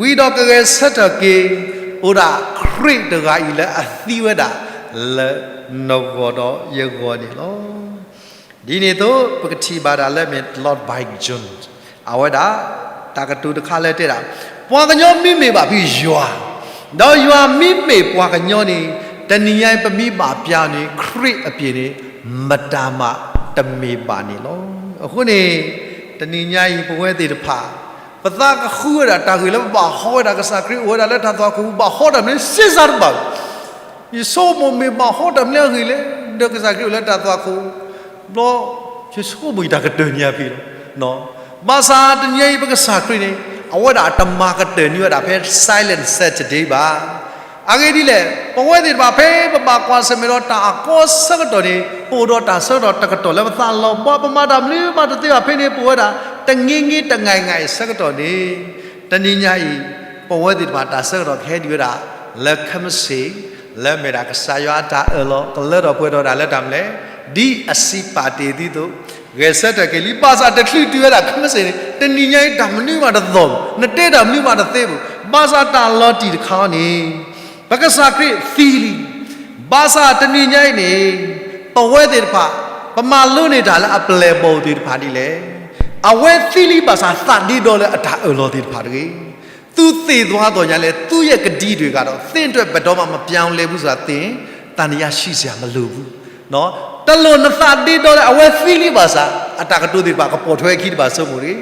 ကဂဲၤဆၢထၢၣ်က့ၤ အိၣ်ဒၣ်ခရံာ်တဂၤအံၤလၢအသံဝဲဒၣ် လၢနဂီၢ်ဒီးယဂီၢ်န့ၣ်လီၤ. ဒ်န့ၣ်အသိး ပကထံၣ်ဘၣ်ဒၣ်လၢအမ့ၢ် Lord Byron အဝဲဒၣ် တၢ်ကတိၤတခါလၢတဲဒၣ်, ပှၤကညီမ့မ့ၢ်ဘၣ်ဖုယွၤ, ဒီးယွၤမ့မ့ၢ်ပှၤကညီန့ၣ်, တနံၤညါအံၤပမ့ၢ်ဘၣ်ပျၢ်န့ၣ် ခရံာ်အပျ့ၤန့ၣ် မတၤမးတမ့ၢ်ဘၣ်န့ၣ်လီၤ. အဃိန့ၣ် တနံၤညါအံၤပဝဲသ့ၣ်တဖၣ် ပသးကဃုဝဲဒၣ်တၢ်ဂ့ၢ်လၢပဘၣ်ဟီဝဲဒၣ် ကစၢ်ခရံာ်အိၣ်ဝဲဒၣ်လၢတၢ်သွၣ်ခိၣ် ဘၣ်ဟီတၢ်မနုၤစ့စးတဘၣ် ယဆိကမိၣ်မ့ၢ်ဘၣ်ဟီတၢ်မနုၤအဂ့ၢ်လဲၣ်, ဒီးကစၢ်ခရံာ်အိၣ်လၢတၢ်သွၣ်ခိၣ်, ဘျီ ယဆိကမိၣ်ယတၢ်ကတၢၢ်န့ၢ်အဖံးလီၤ. ဘၣ်ဆၣ်တနံၤအံၤပကစၢ်ခရံာ်န့ၣ် အဝဲဒၣ်တမၤကတၢၢ်န့ၢ်ဝဲဒၣ်ဖဲ Silent Saturday ဘၣ်. အဂ့ၢ်ဒ်လဲၣ်, ပဝဲသ့ၣ်တဖၣ်ဖဲပဘၣ်ကွၢ်ဆၢၣ်မဲာ်ဒီးတၢ်အကီအဆၢကတီၢ်န့ၣ် ပအိၣ်ဒီးတၢ်ဆၢကတီၢ်တကတီၢ်လၢပသးလီၤဘှါ, ပမၤတၢ်မနုၤမးတသ့ဘၣ်, ဖဲန့ၣ်ပအိၣ်ဝဲဒၣ် တင့ၤင့ၤတငဲၤငဲၤအဆၢကတီၢ်န့ၣ်, တနံၤညါအံၤ ပဝဲသ့ၣ်တဖၣ်တၢ်ဆၢကတီၢ်ကဟဲဒံးဝဲဒၣ် လၢခဲမုၢ်ဆ့ၣ်, လၢအမ့ၢ်ဒၣ်ကစၢ်ယွၤအတၢ်အၢၣ်လီၤ ကလၢထီၣ်ပှဲၤထီၣ်ဝဲဒၣ်လၢတၢ်မနုၤလဲၣ်, ဒ်အစံးပာ်တ့ၢ်သုသိး, ဂဲၤဆၢထၢၣ်က့ၤလံ, ဘၣ်ဆၣ်တချုးတုၤဝဲဒၣ်ခဲမုၢ်ဆ့ၣ်န့ၣ် တနံၤညါအံၤတၢ်မနုၤမးတသ့ဘၣ်, နတဲတၢ်မနုၤမးတသ့ဘၣ်, ဘၣ်ဆၣ်တၢ်လီၤတံၢ်တခါအံၤန့ၣ် ပကစၢ်ခရံာ်သံလံ. ဘၣ်ဆၣ်တနံၤညါအံၤန့ၣ် ပဝဲသ့ၣ်တဖၣ် ပမၤလိန့ၢ်တၢ်လၢအပျဲၢ်အဘီၣ်သ့ၣ်တဖၣ်ဒ်လဲၣ်. အဝဲသံလံဘၣ်ဆၣ်သးဒ့ဒီလၢအတၢ်အၢၣ်လီၤသ့ၣ်တဖၣ်တဂ့ၤ. သူသ့ၣ်သွါသ့ၣ်ညါလဲၣ်, သူရဲ့ကတိတွေကတော့ သင့်အတွက်ဘယ်တော့မှ မပြောင်းလဲဘူးဆိုတာ သင်သန်တရားရှိစရာမလိုဘူး. တလိၣ်နသးဒ့ဒီလၢအဝဲသံလံဘၣ်ဆၣ် အတၢ်ကတိၤသ့ၣ်တဖၣ်ကပိာ်ထွဲအခံတဘၣ်ဆိကမိၣ်တဂ့ၤ.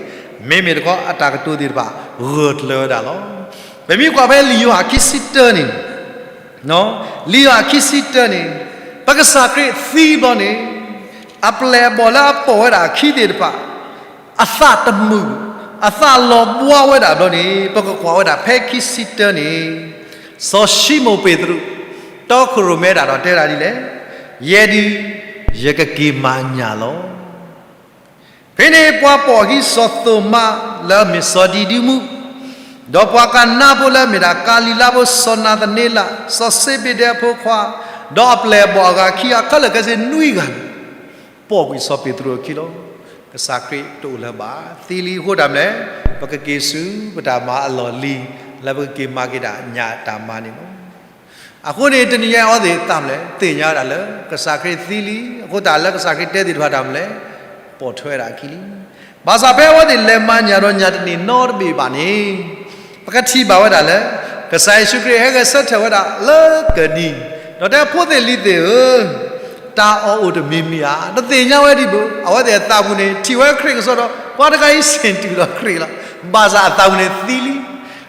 မ့မ့ၢ်တခီအတၢ်ကတိၤသ့ၣ်တဖၣ် ဂၢၢ်ကျၢၤဝဲဒၣ်လီၤ. ပမ့ၢ်ကွၢ်ဖဲလံာ်ယိၤဟၣ်ခံဆံတၢန့ၣ်, လံာ်ယိၤဟၣ်ခံဆံတၢန့ၣ်, ပကစၢ်ခရံာ်သံဘျီန့ၣ်, အပျဲၢ်အဘီၣ်လၢအပိာ်ဝဲဒၣ်အခံသ့ၣ်တဖၣ် အသးတမုာ်, အသးလီၤဘှါဝဲဒၣ်ဘျီန့ၣ် ပကကွၢ်ဝဲဒၣ်ဖဲခံဆံတၢန့ၣ်, စီၤၡံမိၣ်ပ့းတရူး တီခိၣ်ရိၣ်မဲတၢ်ဒီးတဲဒၣ်ဒ်လဲၣ်, ယဲဒုး ယကက့ၤမၤညၣ်လီၤ. ဖဲန့ၣ်ပှၤပိာ်အခံစီၤသိၤမါလၢအမ့ၢ်စီၤဒံဒူမူ, ဒီးပှၤကနါဖိလၢအမ့ၢ်ဒၣ်ကၤလံၤလါဖိ စီၤနၤသန့လး စီၤစ့ဘ့ဒဲအဖိခွါ, ဒီးအပျဲၢ်အဘီၣ်အဂၤခံဂၤ ခဲလၢာ်ခဲဆ့နွံဂၤန့ၣ် ပိာ်ကွံာ်စီၤပ့းတရူးအခံလီၤ. ကစၢ်ခရံာ်တအိၣ်လၢၤဘၣ်, သံလံအဃိတၢ်မနုၤလဲၣ်, ပကက့ၤဆူပတၢ်မၤအလီၢ်လံၤ လၢပကက့ၤမၤက့ၤတၢ်ညၣ်တၢ်မါန့ၣ်လီၤ. အဃိန့ၣ် တနံၤညါအံၤအဝဲသ့ၣ်သးမနုၤလဲၣ်, သ့ၣ်ညါဝဲဒၣ်လၢ ကစၢ်ခရံာ်သံလံ, အဃိသတးလၢကစၢ်ခရံာ်တဲသ့ၣ်တဖၣ်တၢ်မနုၤလဲၣ်, ပိာ်ထွဲဝဲဒၣ်အခံလံ. ဘၣ်ဆၣ်ဖဲအဝဲသ့ၣ်လဲၤမၤညၣ်ဒီးညၣ်တန့ၢ်နီတဘ့ၣ်ဘၣ်န့ၣ်, ပကထံၣ်ဘၣ်ဝဲဒၣ်လၢ ကစၢ်ယ့ၣ်ၡူးခရံာ်ဟဲဂဲၤဆၢထၢၣ်ဝဲဒၣ်လၢကနံၤ, ဒီးတဲဖိသ့ၣ်လံၤသ့ၣ်ဧၢ, တၢ်အီၣ်အိၣ်တမံၤမံၤဧါ, တသ့ၣ်ညါဝဲဒံးဘၣ်. အဝဲသ့ၣ်အသးပူၤန့ၣ် ထံၣ်ဝဲခရံာ်ကစီဒီး ပှၤတဂၤအံၤဆ့ၣ်တူၢ်ဒီးခရံာ်လီၤ. ဘၣ်ဆၣ်အသးပူၤန့ၣ်သံလံ.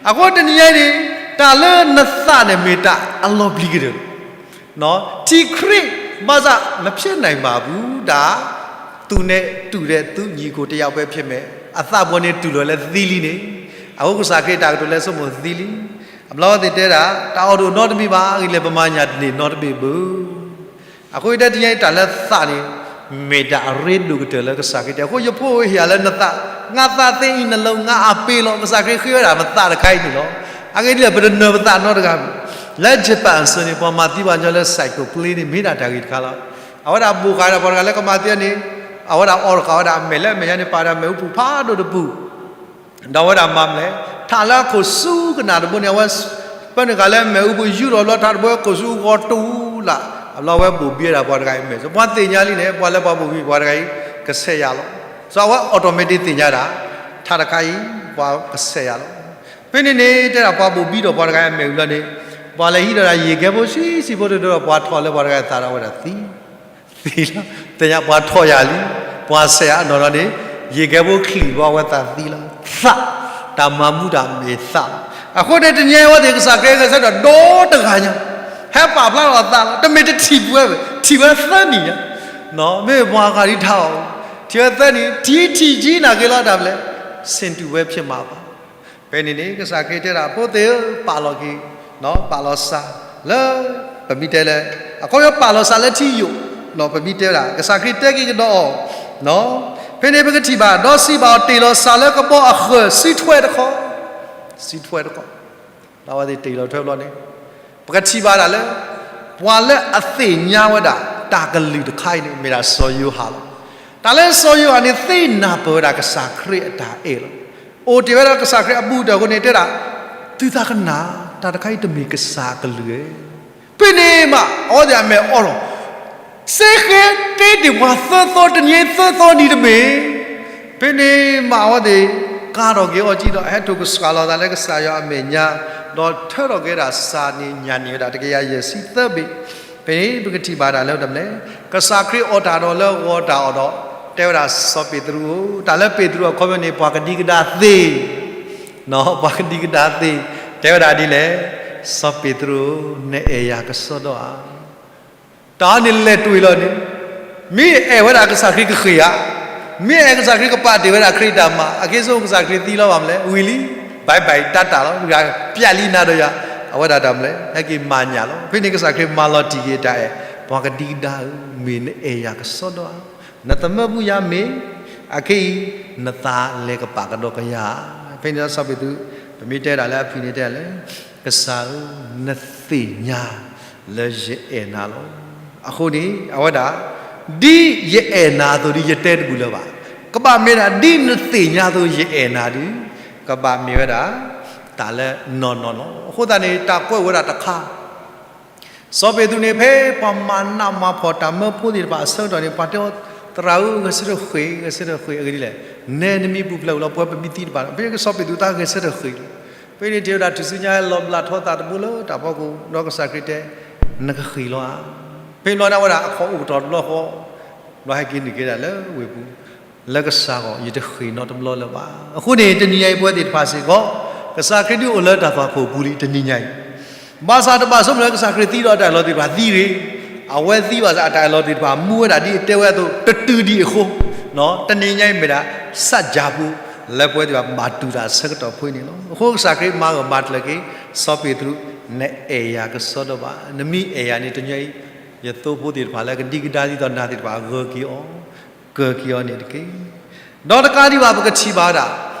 အဃိတနံၤညါအံၤန့ၣ် တၢ်လၢနသးန့ၣ်မ့ၢ်တၢ်အလီၤပျံၤကတၢၢ် ထံၣ်ခရံာ်, ဘၣ်ဆၣ် မဖြစ်နိုင်ပါဘူး ဒါသူနဲ့တူတဲ့သူညီအစ်ကိုတစ်ယောက်ပဲဖြစ်မယ်, အသးပူၤန့ၣ်တူၢ်လိာ်လၢသံလံန့ၣ်, အဃိကစၢ်ခရံာ်တၢ်ကတိၤလၢဆိကမိၣ်သံလံ. အဘျီဝဲသ့ၣ်တဲဒၣ် တၢ်အီၣ်တအိၣ်နီတမံၤဘၣ်, အဂ့ၢ်လဲၣ် ပမၤညၣ်တန့ၢ်နီတဘ့ၣ်ဘၣ်. အဃိတဲတနံၤညါအံၤတၢ်လၢသးန့ၣ် မ့ၢ်တၢ်အရ့ဒိၣ်ကတၢၢ်လၢကစၢ်ခရံာ်တဲ. အဃိယဖိဧၢ ဟ့ၣ်ယၤလၢနသး, ငါသးသ့အံၤနလီၤ, ငါအပ့ၤလီၤ. ကစၢ်ခရံာ်ဃ့ဝဲဒၣ်ပသးတခါအံၤန့ၣ်လီၤ. အဂ့ၢ်ဒ်လဲၣ် ပတနၢၤပသးနီတဂၤဘၣ်. လၢယပၣ်အစိၤန့ၣ် ပှၤမၤသံပှၤကညီလၢ psycho plane န့ၣ် မ့ၢ်ဒၣ်တၢ်ဂ့ၢ်တခါလီၤ. အဝဲဒၣ်ဘိၣ်ဃာ်ဒီးပှၤတဂၤလၢကမၤသံအီၤန့ၣ်, အဝဲဒၣ်အီၣ်တဃာ်ဝဲဒၣ်အမဲာ်လၢအမဲာ်ညါန့ၣ် ပာ်ဒီးမဲာ်အူပူၤဖးဒိၣ်တပူၤ ဒီးအဝဲဒၣ်မၤမလဲၣ်, ထးလၢအခိၣ်ဆူကနၣ်တဘိန့ၣ် အဝဲပၢနုာ်ဃာ်လၢမဲာ်အူပူၤယူၢ်လီၤဘျီ ထးတဘိအခိၣ်ဆူဂီၤတူၢ်လၢ်, အဘျီအဝဲဘိၣ်ဘံဝဲဒၣ်ပှၤတဂၤအံၤမဲာ်, ပှၤသ့ၣ်ညါလံန့ၣ် ပှၤလၢပှၤဘိၣ်ဘံပှၤတဂၤအံၤ ကဆဲးယၤလီၤ. စီၤအဝဲ automatic သ့ၣ်ညါဒၣ် ထးတခါအံၤ ပှၤကဆဲးယၤလီၤ. ဖဲန့ၣ်န့ၣ် တဲဒၣ်ပှၤဘိၣ်ဘံဒီးပှၤတဂၤအံၤအမဲာ်အူလီၤန့ၣ်, ပှၤလဲၤဟံးဒီးတၢ်ယံာ်ကဲဖိဆံးဆံးဖိတဒိဒီး ပှၤထီၣ်လၢပှၤတဂၤအံၤအသးဒီးအဝဲဒၣ်သံ သံလီၤ. သ့ၣ်ညါပှၤထီၣ်ယၤလံ, ပှၤဆဲးယၤအနီၢ်နီၢ်န့ၣ်, ယံာ်ကဲဖိချံးဘၣ်အဝဲသးသံလီၤ. သး, တၢ်မၤမူတၢ်မ့ၢ်သးလီၤ. အဃိန့ၣ်တနံၤညါအံၤအဝဲသ့ၣ်ကစၢ်ခရံာ်ဂဲၤဆၢထၢၣ် ဒီတဂၤညါ, ဟဲပာ်ဖျါထီၣ်အသးလီၤ. တမ့ၢ်တထံၣ်ပဝဲဘၣ်, ထံၣ်ဝဲသၢနံၣ်ညါ, မ့ၢ်ပှၤဂၤဒ်ထးအီၤ, ထံၣ်ဝဲသၢနံၣ်, ထံၣ်ထံၣ်ကံနၢ်က့ၤလီၤတၢ်ဖဲလဲၣ်, ဆ့ၣ်တူၢ်ဝဲဖံးမၤပာ် ဖဲန့ၣ်န့ၣ် ကစၢ်ခရံာ်တဲဒၣ် ဖိသ့ၣ်ဧၢ, ပာ်လီၤက့ၤ, ပာ်လီၤစၢၤလၢ ပမ့ၢ်တဲလၢ အခီပညီပာ်လီၤစၢၤလၢထံယိာ်, ပမ့ၢ်တဲဝဲဒၣ် ကစၢ်ခရံာ်တဲက့ၤကဒီးအီၤ, ဖဲန့ၣ်ပကထံၣ်ဘၣ် ဒီးစံးဘၣ်အီၤ တ့ၢ်လီၤစၢၤလၢကဘီအဃၢၤ စုထွဲတခီ, စုထွဲတခီ, ဒီးအဝဲသ့ၣ်တ့ၢ်လီၤထွဲဘျီန့ၣ် ပကထံၣ်ဘၣ်ဒၣ်လၢ ပှၤလၢအသ့ၣ်ညါဝဲဒၣ် တၢ်ကလုၢ်တခါအံၤန့ၣ် မ့ၢ်ဒၣ်စီၤယိၤဟၣ်လီၤ. တၢ်လၢစီၤယိၤဟၣ်န့ၣ် သ့ၣ်နၢ်ပၢၢ်ဝဲဒၣ်ကစၢ်ခရံာ်အတၢ်အဲၣ်လီၤ. အိၣ်တ့ၢ်ဝဲဒၣ်ကစၢ်ခရံာ်အဘူးကတၢၢ်အဃိန့ၣ် တဲဒၣ် သုသးကနၣ်, တၢ်တခါအံၤတမ့ၢ်ကစၢ်အကလုၢ်ဧၢ. ဖဲန့ၣ်မး အဝဲသ့ၣ်အမဲာ်အိၣ်လီၤ. စ့ဃဲတ့တ့ၢ်ပှၤသၢသီတနံၤ သၢသီနံၤတမ့ၢ် ဖဲန့ၣ်မးအဝဲသ့ၣ် ကၤထီၣ်က့ၤအီၤကံဒီး ဟဲထိၣ်ကစှၤလီၤသးလၢကစၢ်ယွၤအမဲာ်ညါ, ဒီးထၢထီၣ်က့ၤဝဲဒၣ်စၢ်န့ၣ်ညၣ်န့ၢ်ဝဲဒၣ် တကယၤယဲၢ်ဆံသၢဘ့ၣ်. ဖဲန့ၣ်ပကထံၣ်ဘၣ်ဒၣ်လၢတမလဲၣ်, ကစၢ်ခရံာ်အီၣ်တၢ်ဒီးလၢဂီၤတၢ်အီၣ်ဒီး တဲဝဲဒၣ်စီၤပ့းတရူးဧၢ, တၢ်လၢပ့းတရူးအခီပညီန့ၣ် ပှၤကဒံကဒါသ့ ပှၤကဒံကဒါသ့, တဲဝဲဒၣ်ဒ်လဲၣ်, စီၤပ့းတရူးဧၢ, နအဲၣ်ယၤကစီဒီဧါ. တၢ်န့ၣ်လဲၤတွံၢ်လီၤန့ၣ်, မ့ၢ်အဲၣ်ဝဲဒၣ်ကစၢ်ခရံာ်ကဃ့ဧါ, မ့ၢ်အဲၣ်ကစၢ်ခရံာ်ကပာ်တ့ၢ်ဝဲဒၣ်ခရံာ်တၢ်မၤ, အက့ၢ်ဆိကစၢ်ခရံာ်သံလီၤဘၣ်မလဲၣ်, ဝံၤလံ, ဘၣ်ဘၣ်တၢ်တၢ်လီၤ, ပျဲလံနၤဒီးယၤ, အဝဲဒၣ်တၢ်မနုၤလဲၣ်, ဟဲက့ၤမၤညၣ်လီၤ. ဖဲန့ၣ်ကစၢ်ခရံာ်မၤလီၤတံၢ်က့ၤတၢ်အဲၣ်, ပှၤကဒံကဒါဧၢ, မ့ၢ်နအဲၣ်ယၤကစီဒီဧါ, နသမၢပူၤယၤမ့ၢ်, အခဲအံၤ နသးလဲၤကပာ်ကဒီးကယၤ. ဖဲန့ၣ်စီၤပ့းတရူး ပမ့ၢ်တဲဒၣ်လၢအဖုၣ်န့ၣ်တဲလၢ ကစၢ်ဧၢ, နသ့ၣ်ညါလၢယအဲၣ်နၤလီၤ. အဃိန့ၣ် အဝဲဒၣ် ဒ်ယအဲၣ်နၤအသိးဒီး ယတဲတဘူၣ်လၢၤဘၣ်. ကဘၣ်မ့ၢ်ဒၣ် ဒ်နသ့ၣ်ညါအသိးယအဲၣ်နၤဒီး ကဘၣ်မ့ၢ်ဝဲဒၣ် တၢ်လၢနီၢ်နီၢ်လီၤ. အဃိသတးန့ၣ် တၢ်ကွဲးဝဲဒၣ်တခါ စီၤပ့းတရူးန့ၣ် ဖဲပှၤမၤနးမၤဖှီၣ်တၢ်မၢဖိသ့ၣ်တဖၣ်အဆၢကတီၢ်န့ၣ် ပှၤတဲအီၤ သရၣ်ဧၢ, ဂဲၤဆၢထၢၣ်ဃ့ၢ်, ဂဲၤဆၢထၢၣ်ဃ့ၢ်, အဂ့ၢ်ဒ်လဲၣ်, နဲနမံပူၤဖျဲးအိၣ်လီၤ ပဝဲပမံသံတဘၣ်, ဖဲစီၤပ့းတရူးသးဂဲၤဆၢထၢၣ်ဃ့ၢ်လီၤ. ဖဲန့ၣ်တ့ၢ်ဝဲဒၣ်ထူၣ်စုညါလီၤဘျးထီသးတဘိလၢတၢ်ဖီခိၣ် ဒီးကစၢ်ခရံာ်တဲ နကဃ့ၢ်လီၤဧါ. ဖဲန့ၣ်ဘျီန့ၣ်အဝဲဒၣ်အခီၣ်အိၣ်ကတီၢ်တဘျီဃီ ဘျီဟဲက့ၤနုာ်က့ၤဒၣ်လၢဝ့ၢ်ပူၤ လၢကစၢ်ဂီၢ် ယတဃ့ၢ်နီတဘျီလၢၤဘၣ်. အဃိန့ၣ် တနံၤညါအံၤပဝဲသ့ၣ်တဖၣ်စ့ၢ်ကီး ကစၢ်ခရံာ်ဒုးအိၣ်လၢတၢ်သွၣ်ခိၣ်ပူၤလံ တနံၤညါအံၤ, ဘၣ်ဆၣ်တဘၣ်ဆိကမိၣ်လၢကစၢ်ခရံာ်သံဒီးအတၢ်အၢၣ်လီၤသ့ၣ်တဖၣ်သံဂ့ၤ, အဝဲသံဘၣ်ဆၣ်အတၢ်အၢၣ်လီၤသ့ၣ်တဖၣ်မူဝဲဒၣ်ဒ်အတဲဝဲအသိး တတုၤဒံးအဃိ, တနံၤညါအံၤမ့ၢ်ဒၣ် စၢ်ကၢ်ပူၤ လၢပဝဲသ့ၣ်တဖၣ်ဘၣ်တူၢ်တၢ်ဆၢကတီၢ်ဖိအံၤန့ၣ်လီၤ. အဃိကစၢ်ခရံာ်မၤဂၢၢ်မၤကျၢၤက့ၤ စီၤပ့းတရူး နအဲၣ်ယၤကစီဒီဘၣ်, နမ့ၢ်အဲၣ်ယၤန့ၣ် တနံၤညါအံၤ ယသိဖိသ့ၣ်တဖၣ်လၢကဒံကဒါဒ်သိးနၤသ့ၣ်တဖၣ် ဂၢၢ်က့ၤအီၤ ကၢၢ်က့ၤအီၤန့ၣ်တက့ၢ်. ဒီးတကးဒံးဘၣ် ပကထံၣ်ဘၣ်ဝဲဒၣ်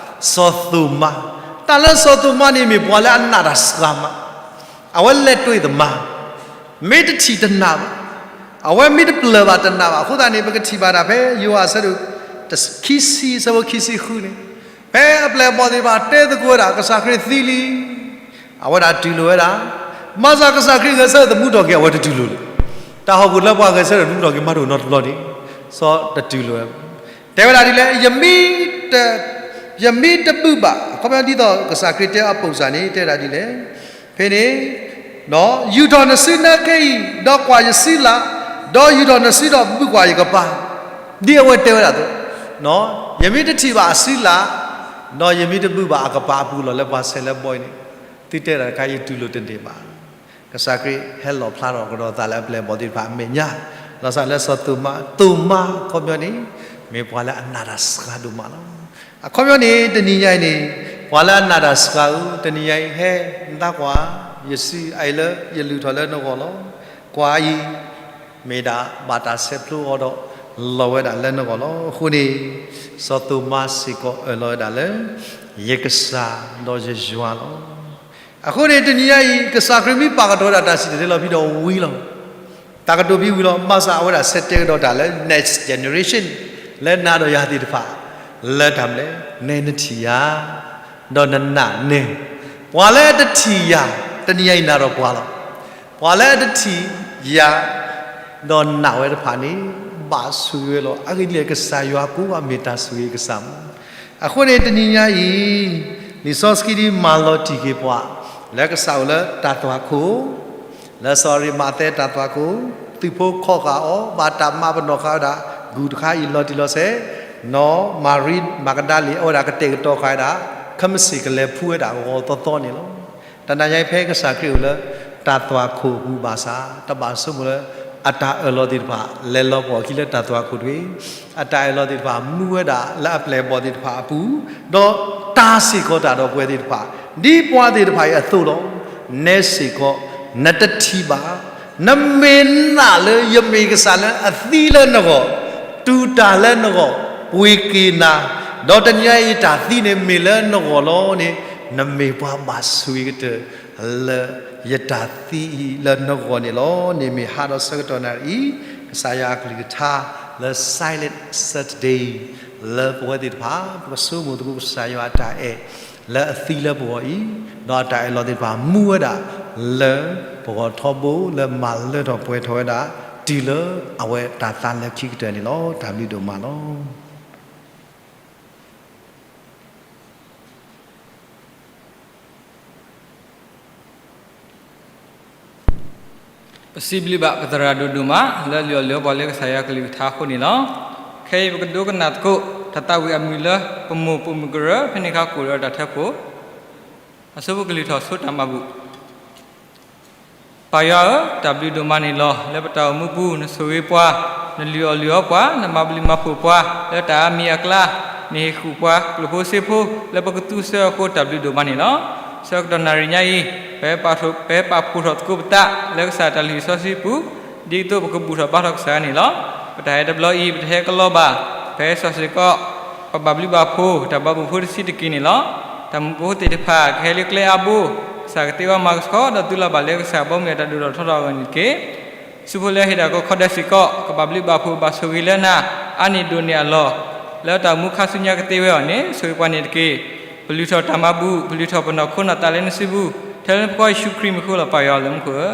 စီၤသိၤမါ, တၢ်လၢစီၤသိၤမါန့ၣ် မ့ၢ်ပှၤလၢအနာ်တၢ်စှၤမး, အဝဲလဲၤတွံၢ်သမါ, မ့ၢ်တထံၣ်တနာ်ဘၣ်, အဝဲမ့ၢ်တပျၢၢ်ဘၣ်တနာ်ဘၣ်. အဃိသတးန့ၣ် ပကထံၣ်ဘၣ်ဒၣ်ဖဲယိၤဟၣ်အဆၢဒိၣ် ခံဆံ အဆၢဖိခံဆံဃုန့ၣ်, ဖဲအပျဲၢ်အဘီၣ်သ့ၣ်တဖၣ်တဲသကိးဝဲဒၣ် ကစၢ်ခရံာ်သံလံ အဝဲဒၣ်တူၢ်လိာ်ဝဲဒၣ်, ဘၣ်ဆၣ်ကစၢ်ခရံာ်ဂဲၤဆၢထၢၣ်သမူထီၣ်က့ၤ အဝဲတတူၢ်လိာ်လၢၤ. တၢ်ဟီၣ်ခိၣ်လၢပှၤဂဲၤဆၢထၢၣ်သမူထီၣ်က့ၤ မၤတအိၣ်နီတဘျီန့ၣ်, စီၤတတူၢ်လိာ်ဝဲ, တဲဝဲဒၣ်ဒ်လဲၣ်, ယမ့ၢ်တဘုၣ်ဘၣ်, အခီပညီဒ်သိးကစၢ်ခရံာ်တဲအပိာ်စၢ်န့ၣ် တဲဒၣ်ဒ်လဲၣ်, ဖဲန့ၣ် ယူာ်ထီၣ်နစုနၢခဲအံၤ, ဒီးကွၢ်ယစုလၢ်, ဒီးယူာ်ထီၣ်နစုဒီးဘုၣ်ကွၢ်ယကပၤ, ဒ်အဝဲတဲဝဲဒၣ်အသိး, ယမ့ၢ်တထံၣ်ဘၣ်အစုလၢ်, ဒီးယမ့ၢ်တဘုၣ်ဘၣ်အကပၤအပူၤလီၤ လၢပှၤဆဲးလၢဘီအံၤန့ၣ်, သုတဲဒၣ်တခါ ယတူၢ်လိာ်တန့ၢ်ဘၣ်. ကစၢ်ခရံာ်ဟဲလီၣ်ဖျါထီၣ်ကဒီးသးလၢအပျဲၢ်အဘီၣ်သ့ၣ်တဖၣ်အမဲာ်ညါ, လီၤစၢ်လၢစီၤသိၤမါ, သိၤမါအခီပညီန့ၣ် မ့ၢ်ပှၤလၢအနာ်တၢ်စှၤဒိၣ်မးလီၤ. အခီပညီန့ၣ် တနံၤညါအံၤန့ၣ် ပှၤလၢအနာ်တၢ်စှၤဧၢ, တနံၤညါအံၤဟဲနသးကွၢ်, ယစုအအံၤလၢယလုၢ်ထီၣ်လၢနဂီၢ်လီၤ. ကွၢ်အံၤ မ့ၢ်ဒၣ်ဘၣ်တၢ်ဆဲးဖျိအီၤဒီး လီၤဝဲဒၣ်လၢနဂီၢ်လီၤ. အဃိန့ၣ် စီၤသိၤမါစ့ၢ်ကီးအၢၣ်လီၤဝဲဒၣ်လၢ ယကစၢ်ဒီးယယွၤလီၤ. အဃိန့ၣ် တနံၤညါအံၤ ကစၢ်ခရံာ်မ့ၢ်ပာ်ကတီၤဝဲဒၣ်တၢ်စံၣ်တဲၤတဲလီၤဖံဒီးဝံၤလီၤ. တၢ်ကတိၤဖံဝံၤလီၤ. ဘၣ်ဆၣ်အဝဲဒၣ်ဆဲးတဲကဒီးတၢ်လၢ next generation လၢနၤဒီးယၤသ့ၣ်တဖၣ် လၢတၢ်မနုၤလဲၣ်, နဲနထံၣ်ယၤ ဒီးနနာ်နဲ, ပှၤလၢတထံၣ်ယၤ တနံၤညါအံၤနၤဒီးပှၤလီၤ. ပှၤလၢတထံၣ်ယၤ ဒီးနာ်ဝဲတဖၣ်န့ၣ် ဘၣ်ဆိၣ်ဂ့ၤဝဲလီၤ. အဂ့ၢ်ဒ်လဲၣ် ကစၢ်ယွၤကိးဂၤမ့ၢ်တၢ်ဆိၣ်ဂ့ၤကစၢ်မး. အဃိန့ၣ် တနံၤညါအံၤ လံာ်စီဆှံဒ်မၤလီၤတံၢ်က့ၤပှၤ လၢကစၢ်အိၣ်လၢတၢ်သွၣ်ခိၣ်, လၢစီၤအၤမၤသဲတၢ်သွၣ်ခိၣ်, သုးဖိခီၣ်ဃာ်အီၤ ဘၣ်တၢ်မၤပနီၣ်ဃာ်ဝဲဒၣ် ဂုၢ်တခါအံၤလီၤတံၢ်လီၤဆဲး, ဒီးမၤရံမၤကဒၤလ့ၣ် အဝဲဒၣ်ကတဲာ်ကတီၤဃာ်ဝဲဒၣ် ခဲမုၢ်ဆ့ၣ်ကလဲၤဖှူဝဲဒၣ်ဂီၤသီသီန့ၣ်လီၤ. တနံၤညါအံၤဖဲကစၢ်ခရံာ်အိၣ်လၢ တၢ်သွၣ်ခိၣ်အပူၤဘၣ်ဆၣ် တဘၣ်ဆိကမိၣ်လၢ အတၢ်အၢၣ်လီၤသ့ၣ်တဖၣ် လဲၤလီၤပှီၢ်ခံလၢတၢ်သွၣ်ခိၣ်တဂ့ၤ. အတၢ်အၢၣ်လီၤသ့ၣ်တဖၣ်မူဝဲဒၣ်လၢအပျဲၢ်အဘီၣ်သ့ၣ်တဖၣ်အပူၤ, ဒီးတၢ်စ့ၢ်ကီးတၢ်ဒီးပဝဲသ့ၣ်တဖၣ် ဒ်ပှၤသ့ၣ်တဖၣ်အံၤအသိးလီၤ. နဲစ့ၢ်ကီး နတထံၣ်ဘၣ် နမ့ၢ်နာ်လၢယမ့ၢ်ကစၢ်လၢအသံလၢနဂီၢ်, တူၢ်တၢ်လၢနဂီၢ်, ပှ့ၤက့ၤနၤ, ဒီးတနံၤညါအံၤတၢ်သံန့ၣ်မ့ၢ်လၢနဂီၢ်လီၤန့ၣ်, နမ့ၢ်ပှၤဘၣ်ဆိၣ်ဂ့ၤကတၢၢ် လၢယတၢ်သံအံၤလၢနဂီၢ်န့ၣ်လီၤ. န့ၣ်မ့ၢ်ဟးဒီးဆၢကတီၢ်နၣ်ရံၣ်အံၤ ကစၢ်ယွၤအကလုၢ်ကထါလၢ Silent Saturday လၢပဝဲသ့ၣ်တဖၣ် ပကဆိကမိၣ်သကိးကစၢ်ယွၤအတၢ်အဲၣ် လၢအသံလၢပဂီၢ်အံၤ, ဒီးအတၢ်အၢၣ်လီၤသ့ၣ်တဖၣ်မူဝဲဒၣ်လၢပဂီၢ်ထီဘိ လၢမၤလၢထီၣ်ပှဲၤထီၣ်ဝဲဒၣ် တုၤလၢအဝဲတၢ်သါလၢခံကတၢၢ်န့ၣ်လီၤ. တၢ်ဘျုးဒိၣ်မးလီၤ. ပစံးဘျုးဘၣ်ပသရၣ်ဒိၣ်ဒိၣ်မး လၢလုၢ်အီၣ်လုၢ်အီပှၤလၢကစၢ်ယွၤကလုၢ်ကထါအဃိန့ၣ်လီၤ. ခဲအံၤပကဒိကနၣ်သကိး တၢ်သးဝံၣ်အမုာ်လၢ ပမိၢ်ပိာ်မုၣ်ကရၢ ဖဲန့ၣ်အခါကိးလီၤတၢ်ထၢဖှိၣ် အဆိကတၢၢ်ကလုၢ်ထီၣ်ဆိတၢ်မၤဘူၣ် ပၢ်ယွၤဧၢ, တၢ်ဘျုးဒိၣ်မးန့ၣ်လီၤ. လၢပတၢ်အိၣ်မူပူၤ နဆိၣ်ဂ့ၤပှၤ, နလုၢ်အီၣ်လုၢ်အီပှၤ, နမၤဘျုးမၤဖှိၣ်ပှၤ လၢတၢ်အါမံၤအကျါ, နဟ့ၣ်ဃုာ်ပှၤကျိၣ်ဖိစ့ဖိ လၢပကသူစၢအဃိ တၢ်ဘျုးဒိၣ်မးန့ၣ်လီၤ. ဆၢကတီၢ်နၣ်ရံၣ်ညါအံၤ, ပဟဲပာ်ဖှိၣ်ထီၣ်သကိးပသးလၢကစၢ်တၢ်လုၢ်ဟံၣ်စီဆှံပူၤ, ဒ်သိးပကဘူၣ်ထီၣ်ဘါထီၣ်ကစၢ်န့ၣ်လီၤ. ပတၢ်ဟဲတဘျီအံၤ ပတဟဲကလီဘၣ်. ပဟဲစိာ်စ့ၢ်ကီး ပဘၣ်ဘျုးဘၣ်ဖှိၣ် တၢ်ဘီမုၢ်ဖိတဆံးတက့ၢ်န့ၣ်လီၤ. တၢ်မူဖိသ့ၣ်တဖၣ် ကဟဲလၢကျဲအါဘိ, ကစၢ်ကသ့ဝဲမၤကဆှီ ဒီးသုလီၤဘၣ်လၢကစၢ်ဘီမုၢ်အတၢ်ဒိၣ်ထီၣ်ထီထီၣ်အဂီၢ်န့ၣ်တက့ၢ်. ဆူဖိလၢဟ့ၣ်တၢ်ကီခီဒဲးစ့ၢ်ကီး ကဘၣ်ဘျုးဘၣ်ဖှိၣ်ဘၣ်ဆိၣ်ဂ့ၤလၢနၤ, အါန့ၢ်ဒိၣ်န့ၢ်အလီၢ်, လၢတၢ်မူခါဆူညါကသ့ဝဲအီၤန့ၣ် ဆိၣ်ဂ့ၤပှၤန့ၣ်တက့ၢ်. ပလုၢ်ထီၣ်တၢ်မၤဘူၣ်, ပလုၢ်ထီၣ်ပနီၢ်ခိနီၢ်သးလၢနစုပူၤ, ထဲလၢပကီၢ်ယ့ၣ်ၡူးခရံာ်မံၤဃိလီၤပၢ်ယွၤလၢမူခိၣ်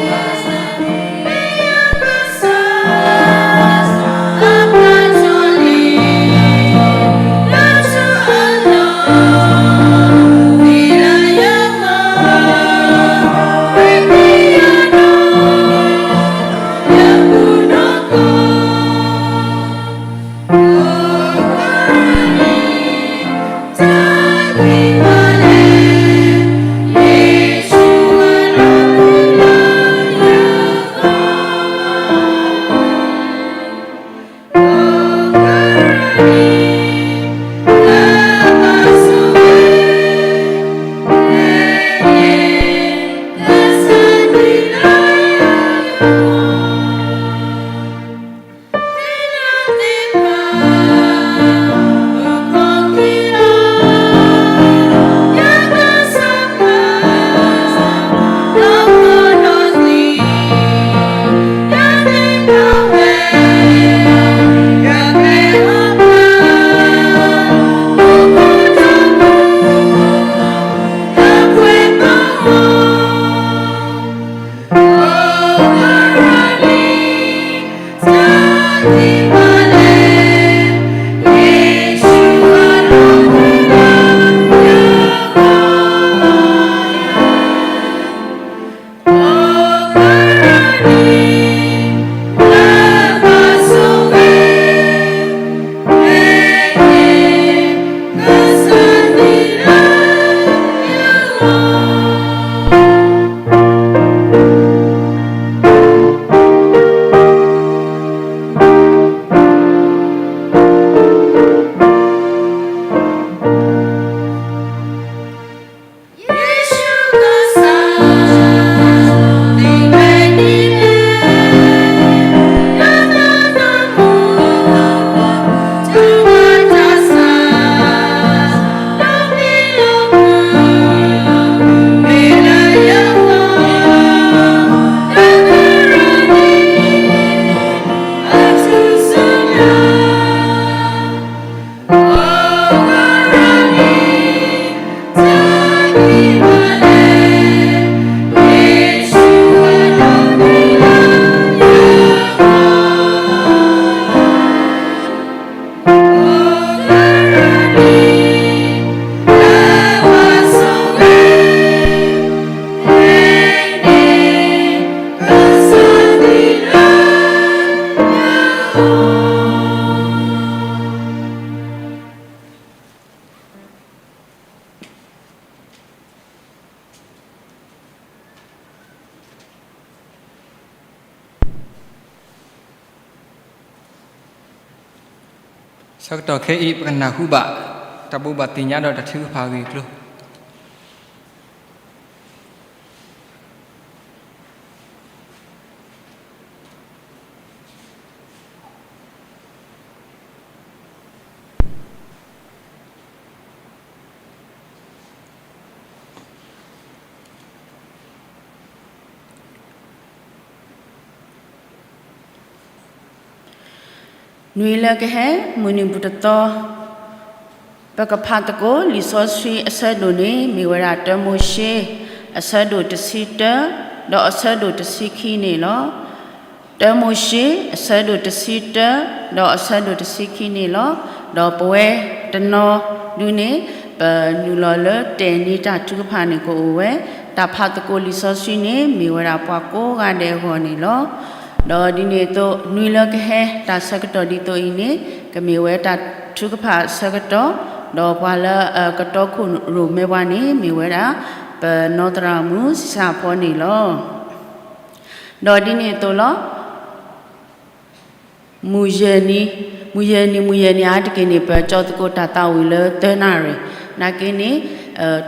ဧၢ. ဆၢကတီၢ်ခဲအံၤ ပကနၢ်ဟူဘၣ် တၢ်ဘိးဘၣ်သ့ၣ်ညါဒီးတၢ်ထုကဖၣ်အဂ့ၢ်အကျိၤ နွံလၢကဟဲ မုၢ်နံၤပူၤတသီ ပကဖးသကိးလံာ်စီဆှံအဆၢဒိၣ်န့ၣ် မ့ၢ်ဝဲဒၣ်တၢမိၤၡ့ အဆၢဒိၣ်တဆံတၢ ဒီးအဆၢဒိၣ်တဆံခံန့ၣ်လီၤ. တၢမိၤၡ့ အဆၢဒိၣ်တဆံတၢ ဒီးအဆၢဒိၣ်တဆံခံန့ၣ်လီၤ. ဒီးပဝဲတနီၤဒုန့ၣ် ပနုာ်လီၤလၢတဲာ်န့ၢ်တၢ်ထုကဖၣ်န့ၣ်ကအိၣ်ဝဲ, တၢ်ဖးသကိးလံာ်စီဆှံန့ၣ် မ့ၢ်ဝဲဒၣ်ပှၤကိးဂၤဒဲးအဂီၢ်န့ၣ်လီၤ. ဒီးဒ်န့ၣ်အသိး နွံလၢကဟဲတၢ်ဆၢကတီၢ်ဒ်သိးအံၤန့ၣ် ကမ့ၢ်ဝဲတၢ်ထုကဖၣ်အဆၢကတီၢ်, ဒီးပှၤလၢအကတီခိၣ်ရိၣ်မဲပှၤန့ၣ် မ့ၢ်ဝဲဒၣ် ပနီၢ်သရၣ်မုၣ်စံးဆၣ်ဖီန့ၣ်လီၤ. ဒီးဒ်န့ၣ်အသိးလီၤ. မုၢ်ယဲၢ်နံၤ, မုၢ်ယဲၢ်နံၤ မုၢ်ယဲၢ်နံၤအါတက့ၢ်န့ၣ် ပကၠီသကိးတၢ်သးဝံၣ်လၢသၢနၣ်ရံၣ်, နာ်က့န့ၣ်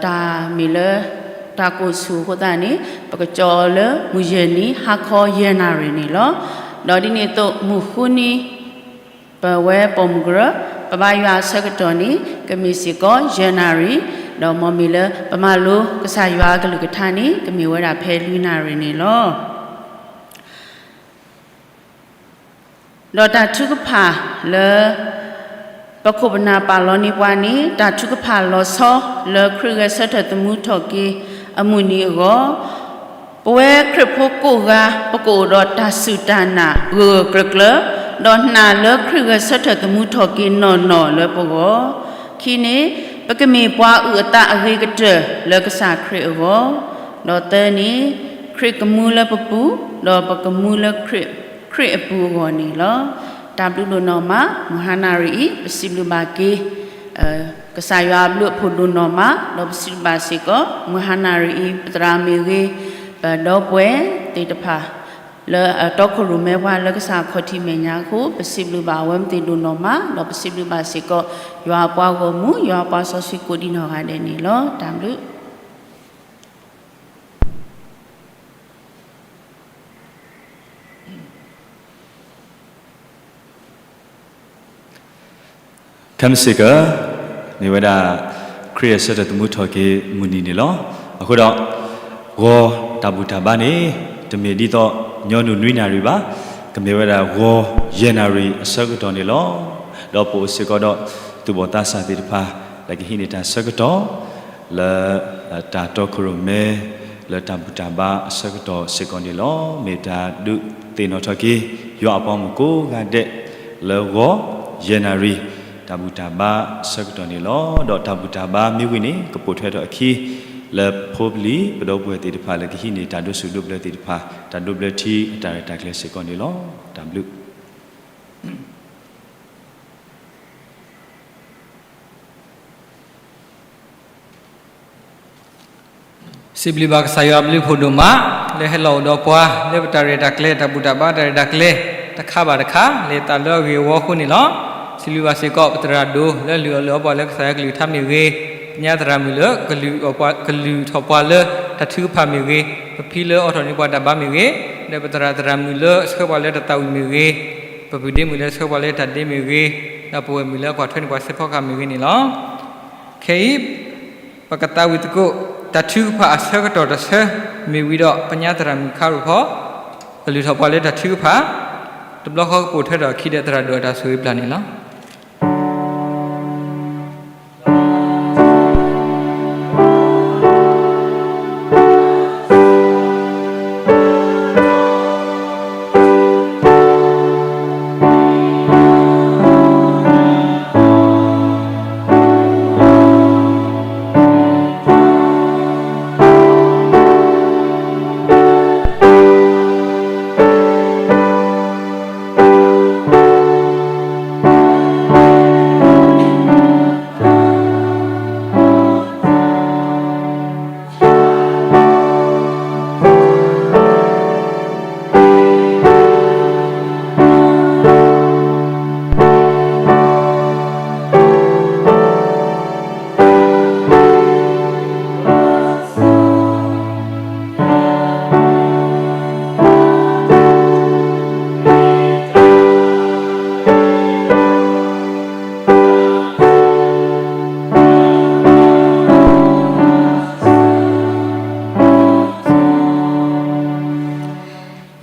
တၢ်မ့ၢ်လၢ တၢ်ကိၢ်ဆူၣ်အဃိသတးန့ၣ် ပကကၠီအီၤလၢမုၢ်ယဲၢ်နံၤ ဟါခီယဲၢ်နၣ်ရံၣ်န့ၣ်လီၤ. ဒီးဒ်န့ၣ်အသိး မုၢ်ဃုနံၤ ပဝဲပိာ်မုၣ်ကရၢ ပဘါယွၤအဆၢကတီၢ်န့ၣ် ကမ့ၢ်စ့ၢ်ကီးယဲၢ်နၣ်ရံၣ်, ဒီးမ်မ့ၢ်လၢပမၤလိကစၢ်ယွၤအကလုၢ်ကထါန့ၣ် ကမ့ၢ်ဝဲဒၣ်ဖဲလွံၢ်နၣ်ရံၣ်န့ၣ်လီၤ. ဒီးတၢ်ထုကဖၣ်လၢ ပခိၣ်ပနၢ်ပာ်လီၤန့ၢ်ပှၤန့ၣ် တၢ်ထုကဖၣ်လီၤဆီလၢခရံာ်ဂဲၤဆၢထၢၣ်သမူထီၣ်က့ၤအမုၢ်နံၤအဂီၢ်, ပဝဲခရံာ်ဖိကိးဂၤ ပကအိၣ်ဒီးတၢ်စူၢ်တၢ်နာ်ဂၢၢ်ဂၢၢ်ကျၢၤကျၢၤ, ဒီးနာ်လၢခရံာ်ဂဲၤဆၢထၢၣ်သမူထီၣ်က့ၤနီၢ်နီၢ်လၢပဂီၢ်, ခံန့ၣ် ပကမ့ၢ်ပှၤအုၣ်အသးအဂ့ၤကတၢၢ်လၢကစၢ်ခရံာ်အဂီၢ်, ဒီးသၢန့ၣ် ခရံာ်ကမူလၢပပူၤ, ဒီးပကမူလၢခရံာ်အပူၤအဂီၢ်န့ၣ်လီၤ. တၢ်ဘျုးဒိၣ်နီၢ်မး မုၢ်ဟါနၣ်ရံၣ်အံၤ ပစံးဘျုးဘၣ်က့ၤ ကစၢ်ယွၤအဘျုးအဖှိၣ်ဒိၣ်နီၢ်မး, ဒီးပစံးဘျုးဘၣ်စ့ၢ်ကီး မုၢ်ဟါနၣ်ရံၣ်အံၤ ပသရၣ်မ့ၢ်ဂ့ၤ, ပဒီပုၢ်ဝဲၢ်သ့ၣ်တဖၣ် လၢအတီခိၣ်ရိၣ်မဲပှၤလၢကစၢ်ခီၣ်ထံးမဲာ်ညါအဃိ ပစံးဘျုးဘၣ်အဝဲသ့ၣ်ဒိၣ်နီၢ်မး, ဒီးပစံးဘျုးဘၣ်စ့ၢ်ကီး ယွၤအပှၤဂီၢ်မုၢ် ယွၤအပှၤစီဆှံကိးဒံးနီၢ်ဂၤဒဲးန့ၣ်လီၤ. တၢ်ဘျုး ခဲမုၢ်ဆ့ၣ်ကီး မ့ၢ်ဝဲဒၣ် ခရံာ်အဆၢထၢၣ်သမူထီၣ်က့ၤမုၢ်နံၤန့ၣ်လီၤ. အဃိဒီး ဂီၤတၢ်ဘူၣ်တၢ်ဘါန့ၣ် တမ့ၢ်ဒ်သိးညီနုၢ်နွံနၣ်ရံၣ်ဘၣ်, ကမ့ၢ်ဝဲဒၣ်ဂီၤယဲၢ်နၣ်ရံၣ်အဆၢကတီၢ်န့ၣ်လီၤ. ဒီးပအိၣ်စ့ၢ်ကီးဒီး သူၣ်ဘီၣ်သးစၢ်သ့ၣ်တဖၣ် လၢကဟံးန့ၢ်တၢ်ဆၢကတီၢ် လၢ တၢ်တီခိၣ်ရိၣ်မဲ လၢတၢ်ဘူၣ်တၢ်ဘါအဆၢကတီၢ်စ့ၢ်ကီးန့ၣ်လီၤ. မ့ၢ်တၢ်ဒုးသ့ၣ်နီၣ်ထီၣ်က့ၤ ယွၤအပှၤမုၣ်ကိးဂၤဒဲး လၢဂီၤယဲၢ်နၣ်ရံၣ် တၢ်ဘူၣ်တၢ်ဘါအဆၢကတီၢ်န့ၣ်လီၤ. ဒီးတၢ်ဘူၣ်တၢ်ဘါမ့ၢ်ဝံၤန့ၣ် ကပိာ်ထွဲထီၣ်အခံ လၢဖိပလံၤပဒီပုၢ်ဝဲၢ်သ့ၣ်တဖၣ် လၢကဟံးန့ၢ်တၢ်ဒိးဆူၣ်ဒိးဘျၢသ့ၣ်တဖၣ် တၢ်ဒိးဘျၢထံအတၢ်ရဲၣ်တၢ်ကျဲၤစ့ၢ်ကီးန့ၣ်လီၤ. တၢ်ဘျုး စံးဘျုးဘၣ်ကစၢ်ယွၤအဘျုးအဖှိၣ်ဒိၣ်မး လၢဟဲလီၤအိၣ်ဒီးပှၤ လၢပတၢ်ရဲၣ်တၢ်ကျဲၤ တၢ်ဘူၣ်တၢ်ဘါတၢ်ရဲၣ်တၢ်ကျဲၤ တခါဘၣ်တခါ လဲၤသးလၢအဂ့ၢ်အဝီအဃိန့ၣ်လီၤ. စံးဘျုးဘၣ်စ့ၢ်ကီး ပသရၣ်ဒိၣ်လၢအလုၢ်အီၣ်လုၢ်အီပှၤလၢကစၢ်ယွၤကလုၢ်ကထါမ့ၢ်ဂ့ၤ, ပညါသရၣ်မုၣ်လၢ ကလုၢ်ထီၣ်ပှၤလၢတၢ်ထုကဖၣ်မ့ၢ်ဂ့ၤ, ပဖံလၢအအိးထီၣ်န့ၢ်ပှၤတၢ်ဘါမ့ၢ်ဂ့ၤ, ဒီးပသရၣ်သရၣ်မုၣ်လၢအဆှၢပှၤလၢတၢ်သးဝံၣ်မ့ၢ်ဂ့ၤ, ပပုၢ်ဒ့မုၣ်လၢအဆှၢပှၤလၢတၢ်ဒ့မ့ၢ်ဂ့ၤ, ဒီးပဝဲၢ်မုၣ်လၢအကွၢ်ထွဲန့ၢ်ပှၤစဲးဖီကဟၣ်မ့ၢ်ဂ့ၤန့ၣ်လီၤ. ခဲအံၤ ပကသးဝံၣ်သကိး တၢ်ထုကဖၣ်အဆၢကတီၢ်တဆၢ မ့ၢ်ဝံၤဒီး ပညါသရၣ်မုၣ်ခါရိၣ်ဖီ ကလုၢ်ထီၣ်ပှၤလၢတၢ်ထုကဖၣ် တဘျီဃီကပိာ်ထွဲထီၣ်အခံဒီးသရၣ်ဒိၣ်အတၢ်ဆိၣ်ဂ့ၤပျၢ်န့ၣ်လီၤ.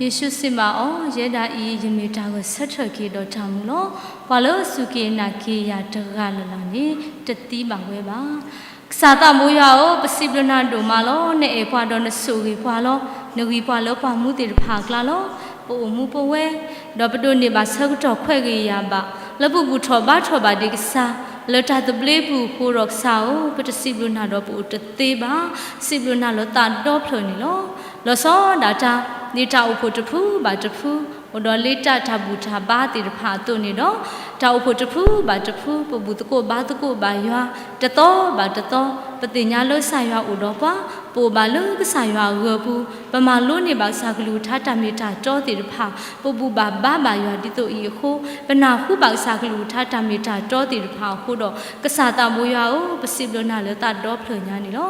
ယ့ၣ်ၡူးစံးဘၣ်အီၤ, ယဲဒၣ်အံၤ ယမ့ၢ်တၢ်ဂဲၤဆၢထၢၣ်က့ၤဒီးတၢ်မူလီၤ. ပှၤလၢအစူၢ်က့ၤနာ်က့ၤယၤတဂၤလၢ်လၢ်န့ၣ် တသံဘၣ်ဝဲဘၣ်. ကစၢ်သးဘိယွၤဧၢ, ပစံးဘျုးနၤဒိၣ်မးလီၤ. နအဲၣ်ပှၤဒီးနဆိၣ်ဂ့ၤပှၤလီၤ. နဂံၢ်ပှၤလၢပှၤမူသ့ၣ်တဖၣ်အကျါလီၤ. ပအိၣ်မူပဝဲ ဒီးပဒိးန့ၢ်ဘၣ်ဆၢကတီၢ်ခွဲးဂ့ၤယာ်ဘၣ် လၢပဘူၣ်ထီၣ်ဘါထီၣ်ဘၣ်ဒံးကစၢ် လၢတၢ်သဘျ့ပူၤအဃိဒီးကစၢ်ဧၢ, ပတစံးဘျုးနၤဒီးပအိၣ်တသ့ဘၣ်. စံးဘျုးနၤလၢသးဒီဖျၢၣ်န့ၣ်လီၤ. လီၤဆီဒၣ်တၢ် ဒ်တၢ်အိၣ်ဖှိၣ်တဖုဘၣ်တဖု အိၣ်ဒီးလ့တၢ်တၢ်ဘူၣ်တၢ်ဘါသ့ၣ်တဖၣ်အသိးန့ၣ်ဒီး တၢ်အိၣ်ဖှိၣ်တဖုဘၣ်တဖု ပဘူၣ်သကိးဘါသကိးဘၣ်ယွၤ တသီဘၣ်တသီ ပသ့ၣ်ညါလၢကစၢ်ယွၤအိၣ်ဒီးပှၤ, ပအိၣ်ဘၣ်လၢကစၢ်ယွၤအဂၢၤပူၤ, ပမၤလိန့ၢ်ဘၣ်ကစၢ်ကလုၢ်ကထါတၢ်မ့ၢ်တၢ်တီသ့ၣ်တဖၣ်, ပဘူၣ်ဘၣ်ဘါဘၣ်ယွၤဒ်သိးအံၤအဃိ, ပနၢ်ဟူဘၣ်ကစၢ်ကလုၢ်ကထါတၢ်မ့ၢ်တၢ်တီသ့ၣ်တဖၣ်အဃိဒီး ကစၢ်သးဘိယွၤဧၢ, ပစံးဘျုးနၤလၢသးဒီဖျၢၣ်ညါန့ၣ်လီၤ.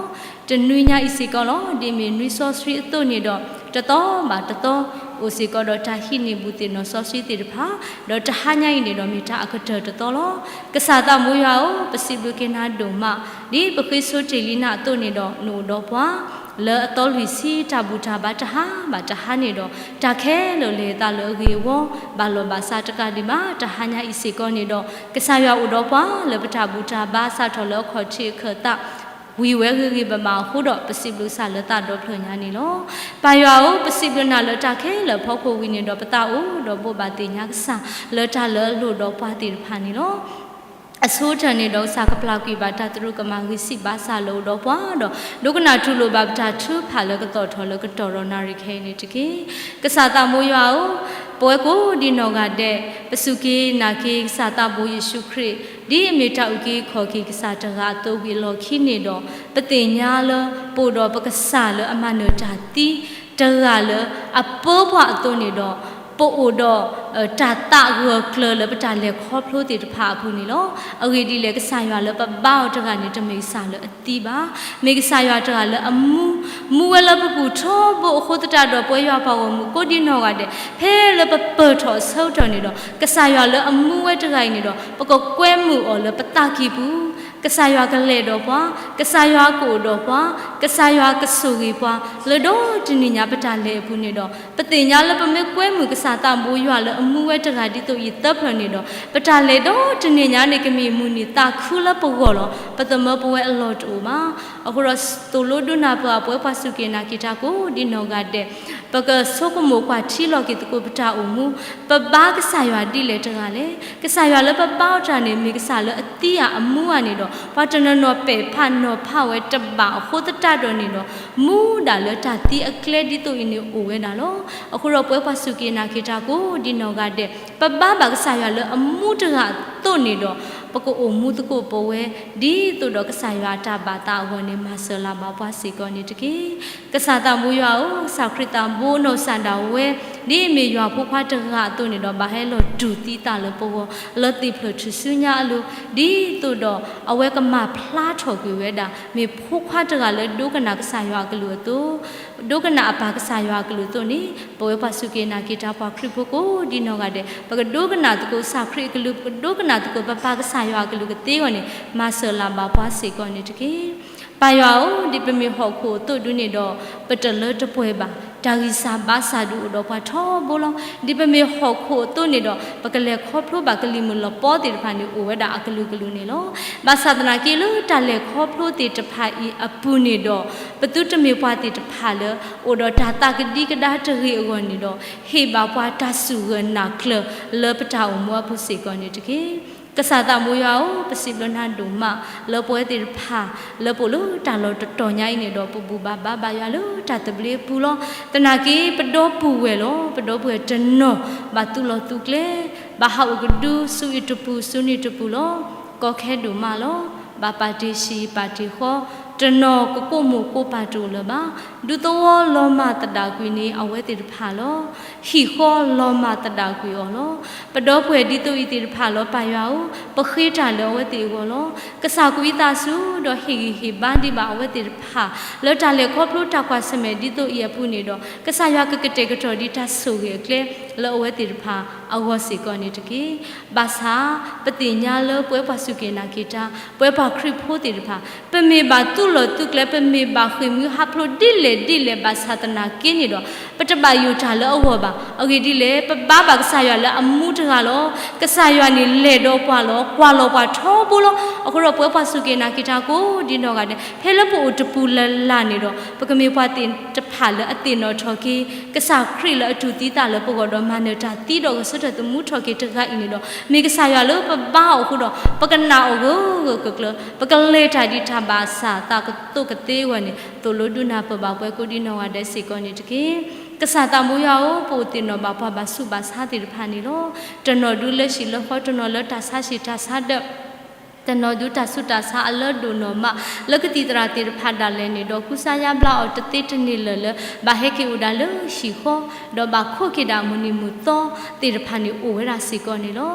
တနွံညါအံၤစ့ၢ်ကီးလီၤ. ဒ်မ့ၢ်နွံစီဆှံအသိးန့ၣ်ဒီး တသီဘၣ်တသီ အိၣ်စ့ၢ်ကီးဒီးတၢ်ဟံးန့ၢ်ဘူၣ်သ့ၣ်နီၣ်စီဆှံသ့ၣ်တဖၣ်, ဒီးတဟါညါအံၤန့ၣ်ဒီးမ့ၢ်တၢ်အကတၢၢ်တသီလီၤ. ကစၢ်သးဘိယွၤဧၢ, ပစံးဘျုးက့ၤနၤဒိၣ်မး, ဒ်ပဃ့ဆိတ့ၢ်လံနၤအသိးန့ၣ်ဒီး နအိၣ်ဒီးပှၤ လၢအသီလွံၢ်ဆံတၢ်ဘူၣ်တၢ်ဘါတဟါဘၣ်တဟါန့ၣ်ဒီး တၢ်ခဲလၢာ်လဲၤသးလၢအဂ့ၤအဝီ ဘၣ်လီၢ်ဘၣ်စးတကးဒံးဘၣ်. တဟါညါအံၤစ့ၢ်ကီးန့ၣ်ဒီး ကစၢ်ယွၤအိၣ်ဒီးပှၤလၢပတၢ်ဘူၣ်တၢ်ဘါစးထီၣ်လၢအခီၣ်ထံးအခၢၣ်သး ဝံၤဝဲဂ့ၤဂ့ၤဘၣ်ဘၣ်အဃိဒီး ပစံးဘျုးကစၢ်လၢသးဒီဖျၢၣ်ညါန့ၣ်လီၤ. ပၢ်ယွၤဧၢ, ပစံးဘျုးနၤလၢတၢ်ခဲလၢာ်အဖီခိၣ်ဝံၤန့ၣ်ဒီး ပသးအိၣ်ဒီးဘိးဘၣ်သ့ၣ်ညါကစၢ် လၢတၢ်လၢအလိၣ်ဒီးပှၤသ့ၣ်တဖၣ်န့ၣ်လီၤ. အဆိကတၢၢ်န့ၣ်ဒီး ကစၢ်ကပျၢ်ကွံာ်ဘၣ်တၢ်သရူးကမၣ်ဂံၢ်ဆံးဘါစၢ်လၢအိၣ်ဒီးပှၤဒီး ဒိကနၣ်ထူလိာ်ဘၣ်ပတၢ်ထုကဖၣ်လၢကသီၣ်ထီၣ်လၢကတီၢ်ဒီးနၣ်ရံၣ်ခဲအံၤန့ၣ်တက့ၢ်. ကစၢ်သးဘိယွၤဧၢ, ပဝဲကိးဒံနီၢ်ဂၤဒဲး ပစူၢ်က့ၤနာ်က့ၤကစၢ်သးဘိယ့ၣ်ၡူးခရံာ် ဒ်အမ့ၢ်တၢ်အုၣ်က့ၤခီၣ်က့ၤကစၢ်တဂၤအသိးဝံၤအလီၢ်ခံန့ၣ်ဒီး ပသ့ၣ်ညါလၢ ပအိၣ်ဒီးပကစၢ်လၢအမၤနၢၤတၢ်သံ တဂၤလၢအပၢပှၤအသိးန့ၣ်ဒီး ပအိၣ်ဒီး တၢ်သးဂၢၢ်ကျၢၤလၢပတၢ်လဲၤခီဖျိသ့ၣ်တဖၣ်အပူၤန့ၣ်လီၤ. အဂ့ၢ်ဒ်လဲၣ် ကစၢ်ယွၤလၢပဘါအီၤတဂၤန့ၣ် တမ့ၢ်ကစၢ်လၢအသံဘၣ်. မ့ၢ်ကစၢ်ယွၤတဂၤလၢအမူ, မူဝဲလၢပဘူၣ်ထီဘိအဃိသတးဒီး ပဝဲယွၤပှၤဂီၢ်မုၢ်ကိးဒံနီၢ်ဂၤဒဲး ဖဲလၢပပၢၢ်ထီၣ်အဆၢကတီၢ်န့ၣ်ဒီး ကစၢ်ယွၤလၢအမူဝဲတဂၤအံၤန့ၣ်ဒီး ပကကွဲမုာ်အီၤလၢပသးကံၢ်ပူၤ ကစၢ်ယွၤကလဲၤဒီးပှၤ, ကစၢ်ယွၤကအိၣ်ဒီးပှၤ, ကစၢ်ယွၤကဆိၣ်ဂ့ၤပှၤ လၢဒီတနံၤညါပတၢ်လဲၤအပူၤန့ၣ်ဒီး ပသ့ၣ်ညါလၢပမ့ၢ်ကွဲမုာ်ကစၢ်သးဘိယွၤလၢအမူဝဲတဂၤဒ်သိးအံၤသၢဖျၢၣ်န့ၣ်ဒီး ပတၢ်လဲၤဒီတနံၤညါန့ၣ် ကမ့ၢ်မုၢ်နံၤသးခုလၢပဂီၢ်လီၤ. ပသမၢပဝဲအလီၢ်တအိၣ်ဘၣ်. အဃိဒီးသိၣ်လိဒိကနၣ်ပၢၢ်အပှၤပှၤစူၢ်က့ၤနာ်က့ၤတၢ်ကိးဒံနီၢ်ဂၤဒဲး ပကဆိကမိၣ်ကွၢ်ထံလီၤက့ၤသကိးပတၢ်အိၣ်မူ, ပဘါကစၢ်ယွၤဒ်လဲၣ်တဂၤလဲၣ်. ကစၢ်ယွၤလၢပဘါအီၤတဂၤန့ၣ် မ့ၢ်ကစၢ်လၢအသံဧါအမူဧါန့ၣ်ဒီး ပှၤတနီၤနီၤပဲာ်ဖးနီၤဖးဝဲတဘၣ်အဃိသတးဒီးန့ၣ်ဒီး မူဒၣ်လၢတၢ်သံအကျဲဒ်သိးအံၤန့ၣ်အိၣ်ဝဲဒၣ်လီၤ. အဃိဒီးပဝဲပှၤစူၢ်က့ၤနာ်က့ၤတၢ်ကိးဒံနီၢ်ဂၤဒဲး ပဘါဘၣ်ကစၢ်ယွၤလၢအမူတဂၤအသိးန့ၣ်ဒီး ပကအိၣ်မူသကိးပဝဲ ဒ်သိးဒီးကစၢ်ယွၤအတၢ်ဘၣ်သးအဂီၢ်န့ၣ် မၤစၢၤလၢ်ဘၣ်ပှၤစ့ၢ်ကီးန့ၣ်တက့ၢ်. ကစၢ်သးဘိယွၤဧၢ, ကစၢ်ခရံာ်သးဘိနီၢ်ကစၢ်ဒၣ်ဝဲ ဒ်အမ့ၢ်ယွၤဖိခွါတဂၤအသိးန့ၣ်ဒီး ဘၣ်ဟဲလီၤတူၢ်သံသးလၢပဂီၢ် လၢသ့ၣ်ဖျၢၣ်ထူၣ်စုညါအလိၤ ဒ်သိးဒီးအဝဲကမၤဖျါထီၣ်ကွံာ်ဝဲဒၣ် မ့ၢ်ဖိခွါတဂၤလၢဒိကနၣ်ကစၢ်ယွၤအကလုၢ်အသိး ဒိကနၣ်အပၢ်ကစၢ်ယွၤအကလုၢ်အသိးန့ၣ် ပဝဲပှၤစူၢ်က့ၤနာ်က့ၤတၢ်ပှၤခရံာ်ဖိကိးဒံနီၢ်ဂၤဒဲး ပကဒိကနၣ်သကိးကစၢ်ခရံာ်အကလုၢ် ပကဒိကနၣ်သကိးပပၢ်ကစၢ်ယွၤအကလုၢ်ကသ့အဂီၢ်န့ၣ် မၤစၢၤလၢ်ဘၣ်ပှၤစ့ၢ်ကီးန့ၣ်တက့ၢ်. ပၢ်ယွၤဧၢ, ဒ်ပမ့ၢ်ဟီၣ်ခိၣ်အသိးဒုန့ၣ်ဒီး ပတလၢတပှဲၤဘၣ်. တၢ်ဂံၢ်စၢ်ဘါစၢ်ဒုးအိၣ်ဒီးပှၤထီဘိလီၤ. ဒ်ပမ့ၢ်ဟီၣ်ခိၣ်အသိးန့ၣ်ဒီး ပကလဲၤခီဖျိဘၣ်ကလံၤမုၢ်လီၤပီသ့ၣ်တဖၣ်န့ၣ် အိၣ်ဝဲဒၣ်အကလုာ်ကလုာ်န့ၣ်လီၤ. ဘၣ်ဆၣ်သနာ်က့လၢတၢ်လဲၤခီဖျိသ့ၣ်တဖၣ်အံၤအပူၤန့ၣ်ဒီး ပသုတမ့ၢ်ပှၤသ့ၣ်တဖၣ်လၢ အိၣ်ဒီးတၢ်သးကဒံကဒါတဂ့ၤအဂီၢ်န့ၣ်ဒီး ဟ့ၣ်ဘၣ်ပှၤတၢ်စူၢ်ဂၢၢ်နာ်ကျၢၤလၢပတၢ်အိၣ်မူအပူၤစ့ၢ်ကီးန့ၣ်တက့ၢ်. ကစၢ်သးဘိယွၤဧၢ, ပစံးဘျုးနၤဒိၣ်မး လၢပဝဲသ့ၣ်တဖၣ် လၢပအိၣ်လၢတၢ်လီၢ်တတီၤညါအံၤန့ၣ်ဒီး ပဘူၣ်ဘၣ်ဘါဘၣ်ယွၤလၢတၢ်သဘျ့အပူၤလီၤ. သနာ်က့ ပဒီပုၢ်ဝဲၢ်လီၤ. ပဒီပုၢ်ဝဲၢ်တနီၤ ဘၣ်သူၣ်လီၤသူၣ်ကျဲ ဘၣ်ဟးအိၣ်ကဒု ဆူအံၤတပူၤ ဆူန့ၣ်တပူၤလီၤ. ကီခဲဒိၣ်မးလီၤ. ဘၣ်ပာ်တ့ၢ်ဆံးပာ်တ့ၢ်ဃီ, တနီၤကကိးမိၢ်ကိးပၢ်တအိၣ်လၢၤဘၣ်. ဒူသဝီလီၤမၢ်သဒၣ်ကွံာ်န့ၢ်အဝဲသ့ၣ်တဖၣ်လီၤ. ဟံၣ်ဃီလီၤမၢ်သဒၣ်ကွံာ်အီၤလီၤ. ပဒီပုၢ်ဝဲၢ်ဒ်သိးအံၤသ့ၣ်တဖၣ်လီၤ ပၢ်ယွၤဧၢ, ပဃ့တၢ်လၢအဝဲသ့ၣ်အဂီၢ်လီၤ. ကစၢ်ကွံသးဆူဒီးဟ့ၣ်ဂံၢ်ဟ့ၣ်ဘါဒံးဘၣ်အဝဲသ့ၣ်တဖၣ် လၢတၢ်လဲၤခီဖျိတၢ်ကွၢ်ဆၢၣ်မဲာ်ဒ်သိးအံၤအပူၤန့ၣ်ဒီး ကစၢ်ယွၤကကတဲာ်ကတီၤဒံးတၢ်ဆိၣ်ဂ့ၤအကျဲ လၢအဝဲသ့ၣ်တဖၣ်အဂီၢ်စ့ၢ်ကီးန့ၣ်တက့ၢ်. ဘၣ်ဆၣ် ပသ့ၣ်ညါလၢပဝဲပှၤစူၢ်က့ၤနာ်က့ၤတၢ် ပဝဲပှၤခရံာ်ဖိသ့ၣ်တဖၣ် ပမ့ၢ်ဘၣ်သူၣ် လီၤသုကျဲ ပမ့ၢ်ဘၣ်ဃ့ၢ်မှံဟးဖျိးဒ်လဲၣ်ဒ်လဲၣ်ဘၣ်ဆၣ်သနာ်က့န့ၣ်ဒီး ပတဘၣ်ယိၣ်တၢ်လၢအဂီၢ်ဘၣ်. အဂ့ၢ်ဒ်လဲၣ်, ပဘါဘၣ်ကစၢ်ယွၤလၢအမူတဂၤလီၤ. ကစၢ်ယွၤန့ၣ်လဲၤဒီးပှၤလီၤ, ကွၢ်လီၤပှၤထီဘိလီၤ. အဃိဒီးပဝဲပှၤစူၢ်က့ၤနာ်က့ၤတၢ်ကိးဒ်နီၢ်ဂၤဒဲး ဖဲလၢပအိၣ်တပူၤလၢ်လၢ်န့ၣ်ဒီး ပကမ့ၢ်ပှၤသ့ၣ်တဖၣ်လၢအသ့ၣ်နီၣ်ထီၣ်က့ၤ ကစၢ်ခရံာ်လၢအတူၢ်သံသးလၢပဂီၢ်ဒီးမၤနၢၤတၢ်သံဒီးဂဲၤဆၢထၢၣ်သမူထီၣ်က့ၤတဂၤအံၤန့ၣ်ဒီး မ့ၢ်ကစၢ်ယွၤလၢပဘါအီၤအဃိဒီး ပကနာ်အီၤဂၢၢ်ဂၢၢ်ကျၢၤကျၢၤ, ပကလဲၤတၢ်ဒံးတၢ်ဘၣ်ဆၣ်သးကသိးကသ့အဂီၢ်န့ၣ် သိၣ်လိဒုးနၢ်ပၢၢ်ဘၣ်ပှၤကိးဒ်နီၢ်ဂၤဒဲးစ့ၢ်ကီးန့ၣ်တက့ၢ်. ကစၢ်သးဘိယွၤဧၢ, ပအိၣ်သ့ၣ်နီၣ်ဘၣ်ပှၤဘၣ်ဆူးဘၣ်ဆါသ့ၣ်တဖၣ်န့ၣ်လီၤ. တနီၤဒုးလၢဟံၣ်လၢဃီ, တနီၤလၢတၢ်ဆါဟံၣ်တၢ်ဆါဒၢး, တနီၤဒုးတၢ်ဆူးတၢ်ဆါအလၢဒိၣ်နီၢ်မး လၢကသံၣ်သရၣ်သ့ၣ်တဖၣ်ဒၣ်လဲာ်န့ၣ်ဒီး ကူစါယါဘျါအီၤတသ့တန့ၢ်လၢာ်လၢ ဘၣ်ဟဲက့ၤအိၣ်ဒၣ်လၢဟံၣ်ဃီ, ဒီးဘၣ်ခိးက့ၤဒၣ်မုၢ်နံၤမုၢ်သီသ့ၣ်တဖၣ်န့ၣ်အိၣ်ဝဲဒၣ်စ့ၢ်ကီးန့ၣ်လီၤ.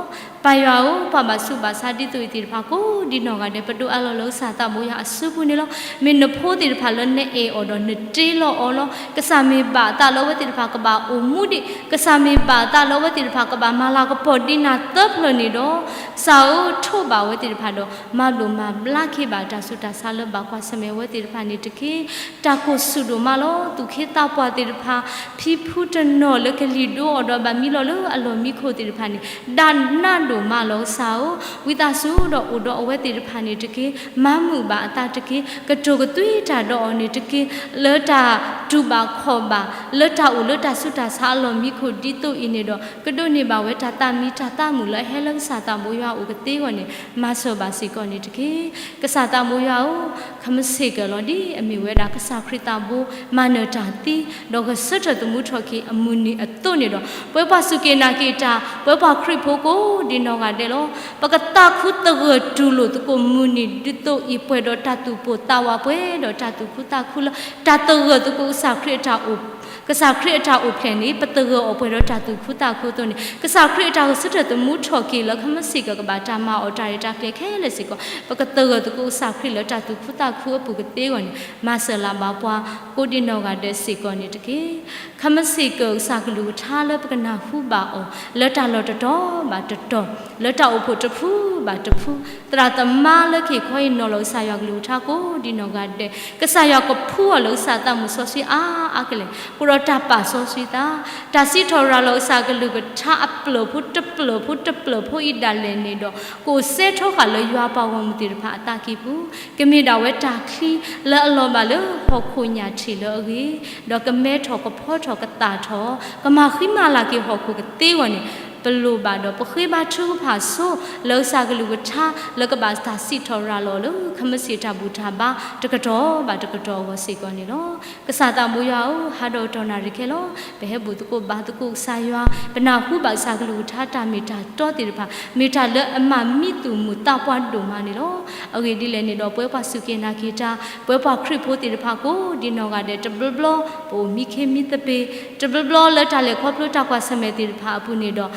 ပၢ်ယွၤဧၢ, ပှၤဘၣ်ဆူးဘၣ်ဆါဒ်သိးအံၤသ့ၣ်တဖၣ်ကိးဒ်နီၢ်ဂၤဒဲး ပဒိးအးလီၤလၢကစၢ်သးဘိယွၤအစုပူၤန့ၣ်လီၤ. မ့ၢ်နဖိသ့ၣ်တဖၣ်လၢနအဲၣ်အီၤဒီးနတ့လီၤအီၤလီၤ. ကစၢ်မ့ၢ်ဘၣ်အသးလၢအဝဲသ့ၣ်တဖၣ်ကဘၣ်အိၣ်မူဒံး, ကစၢ်မ့ၢ်ဘၣ်အသးလၢအဝဲသ့ၣ်တဖၣ်ကဘၣ်မၤလၤကပီၤဒ်နၤသၢဖျၢၣ်န့ၣ်ဒီး ကစၢ်ဧၢ, ထိးဘၣ်အဝဲသ့ၣ်တဖၣ်ဒီး မၤဘျိးမၤဘျါက့ၤဘၣ်တၢ်ဆူးတၢ်ဆါလၢဘၣ်ကွၢ်ဆၢၣ်မဲာ်အဝဲသ့ၣ်တဖၣ်န့ၣ်တက့ၢ်. တၢ်ကိၢ်ဆူၣ်ဒိၣ်မးလီၤ. သူၣ်က့သးပှၢ်သ့ၣ်တဖၣ်, ဖံဖုတနီၤလၢကလံၤဒိအီၤဒီးဘၣ်မံလီၤလၢအလီၢ်မံခိၣ်သ့ၣ်တဖၣ်န့ၣ် ဒၣ်နးဒိၣ်မးလီၤ. ကစၢ်ဧၢ, ဝံသးစူၤဒီးအိၣ်ဒီးအဝဲသ့ၣ်တဖၣ်န့ၣ်တက့ၢ်. မၤမုာ်ဘၣ်အသးတက့ၢ်. ကတိၤကသွံတၢ်ဒီးအီၤန့ၣ်တက့ၢ်. လၢတၢ်တူၢ်ဘၣ်ခီၣ်ဘၣ်, လၢတၢ်အိၣ်လၢတၢ်ဆူးတၢ်ဆါအလီၢ်မံခိၣ်ဒ်သိးအံၤန့ၣ်ဒီး ကဒိးန့ၢ်ဘၣ်ဝဲတၢ်သးမံတၢ်သးမုာ်လၢအဟဲလၢကစၢ်သးဘိယွၤအအိၣ်ကသ့အဂီၢ်န့ၣ် မၤစၢၤဘၣ်စ့ၢ်ကီးန့ၣ်တက့ၢ်. ကစၢ်သးဘိယွၤဧၢ, ခမ့ၢ်စ့ၢ်ကီးလီၤဒ်အမ့ၢ်ဝဲဒၣ်ကစၢ်ခရံာ်သးဘိ မၤနၢၤတၢ်သံ, ဒီးဂဲၤဆၢထၢၣ်သမူထီၣ်က့ၤအမုၢ်နံၤအသိးန့ၣ်ဒီး ပဝဲပှၤစူၢ်က့ၤနာ်က့ၤတၢ်, ပဝဲပှၤခရံာ်ဖိကိးဒ်နီၢ်ဂၤဒဲးလီၤ. ပကသးခုသဂၢၢ်တူၢ်လိာ်သကိးမုၢ်နံၤဒ်သိးအံၤ ပှဲၤဒီးတၢ်သူၣ်ပိၢ်သးဝး ပှဲၤဒီးတၢ်သူၣ်ခုသးခုလၢ တၢ်သဂၢၢ်သကိးကစၢ်ခရံာ်အတၢ်အိၣ် ကစၢ်ခရံာ်အတၢ်အိၣ်ဖျဲၣ်န့ၣ် ပသဂၢၢ်အီၤပှဲၤဒီးတၢ်သူၣ်ခုသးခုအသိးန့ၣ် ကစၢ်ခရံာ်အတၢ်ဂဲၤဆၢထၢၣ်သမူထီၣ်က့ၤလၢခမ့ၢ်စ့ၢ်ကီးကဘၣ်တၢ်မၤအီၣ်တၢ်ရဲၣ်တၢ်ကျဲၤခဲလၢာ်စ့ၢ်ကီး ပကသဂၢၢ်သကိးကစၢ်ခရံာ်လၢတၢ်သူၣ်ခုသးခုအပူၤကသ့အဂီၢ်န့ၣ် မၤစၢၤလၢ်ဘၣ်ပှၤကိးဒ်နီၢ်ဂၤဒဲးစ့ၢ်ကီးန့ၣ်တက့ၢ်. ခမ့ၢ်စ့ၢ်ကီးကစၢ်ကလုၢ်ကထါလၢပကနၢ်ဟူဘၣ်အီၤ လၢတၢ်လီၢ်တတီၤဘၣ်တတီၤ, လၢတၢ်အိၣ်ဖှိၣ်တဖုဘၣ်တဖု, သရၣ်သမါလၢက့ၤခီအံၤနီၤလီၤကစၢ်ယွၤကလုၢ်ကထါကိးဒ်နီၢ်ဂၤဒဲး, ကစၢ်ယွၤကဖှူအီၤလၢကစၢ်သးမုၢ်စီဆှံအါအါကလဲာ်, ဃိဒီးတၢ်ပာ်စီဆှံသး, တၢ်စံးထီၣ်ရၤလီၤကစၢ်ကလုၢ်ကထါအပျၢၢ်ဖိတပျၢၢ်ဖိတပျၢၢ်ဖိအံၤဒၣ်လဲာ်န့ၣ်ဒီး ကအိၣ်စဲထီဃာ်လၢယွၤပှၤဂီၢ်မုၢ်သ့ၣ်တဖၣ်အသးကံၢ်ပူၤ, ကမ့ၢ်ဒၣ်ဝဲတၢ်ချံလၢအလီၤဘၣ်လၢဟီၣ်ခိၣ်ညၣ်ထံးလၢအဂ့ၤ, ဒီးကမဲထီၣ်ကဖီထီၣ်ကသၣ်ထီၣ်, ကမၤဃံမၤလၤက့ၤဟီၣ်ခိၣ်ကသ့အဂီၢ်န့ၣ်, ပလိၣ်ဘၣ်ဒီးပဃ့ဘါထုကဖၣ်ဆိ လၢကစၢ်ကလုၢ်ကထါ လၢကဘၣ်တၢ်စံးထီၣ်ရၤလီၤလၢ ခမ့ၢ်စ့ၢ်တၢ်ဘူၣ်တၢ်ဘါတကတီၢ်ဘၣ်တကတီၢ်အဂီၢ်စ့ၢ်ကီးန့ၣ်လီၤ. ကစၢ်သးဘိယွၤဧၢ, ဟးဒီးတီၢ်နၣ်ရံၣ်ခဲလီၤ. ပဟဲဘူၣ်သကိးဘါသကိးကစၢ်ယွၤ, ပနၢ်ဟူဘၣ်ကစၢ်ကလုၢ်ကထါတၢ်မ့ၢ်တၢ်တီသ့ၣ်တဖၣ်, မ့ၢ်တၢ်လၢအမၤမံသူၣ်မုာ်သးပှၢ်ဒိၣ်မးန့ၣ်လီၤ. အဂ့ၢ်ဒ်လဲၣ်န့ၣ်ဒီး ပဝဲပှၤစူၢ်က့ၤနာ်က့ၤတၢ်, ပဝဲပှၤခရံာ်ဖိသ့ၣ်တဖၣ်ကိးဒ်နီၢ်ဂၤဒဲး တဘျီဘျီ ပအိၣ်မံခ့မံသပ့ၤ, တဘျီဘျီလၢတၢ်လဲၤခီဖျိတၢ်ကွၢ်ဆၢၣ်မဲာ်သ့ၣ်တဖၣ်အပူၤန့ၣ်ဒီး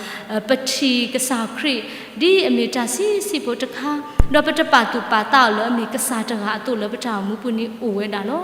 ပထံၣ်ကစၢ်ခရံာ် ဒ်အမ့ၢ်တၢ်ဆံးဆံးဖိတခါ, ဒီးပတပာ်သူၣ်ပာ်သးအီၤလၢအမ့ၢ်ကစၢ်တဂၤအသိးလၢပတၢ်အိၣ်မူပူၤန့ၣ်အိၣ်ဝဲဒၣ်လီၤ.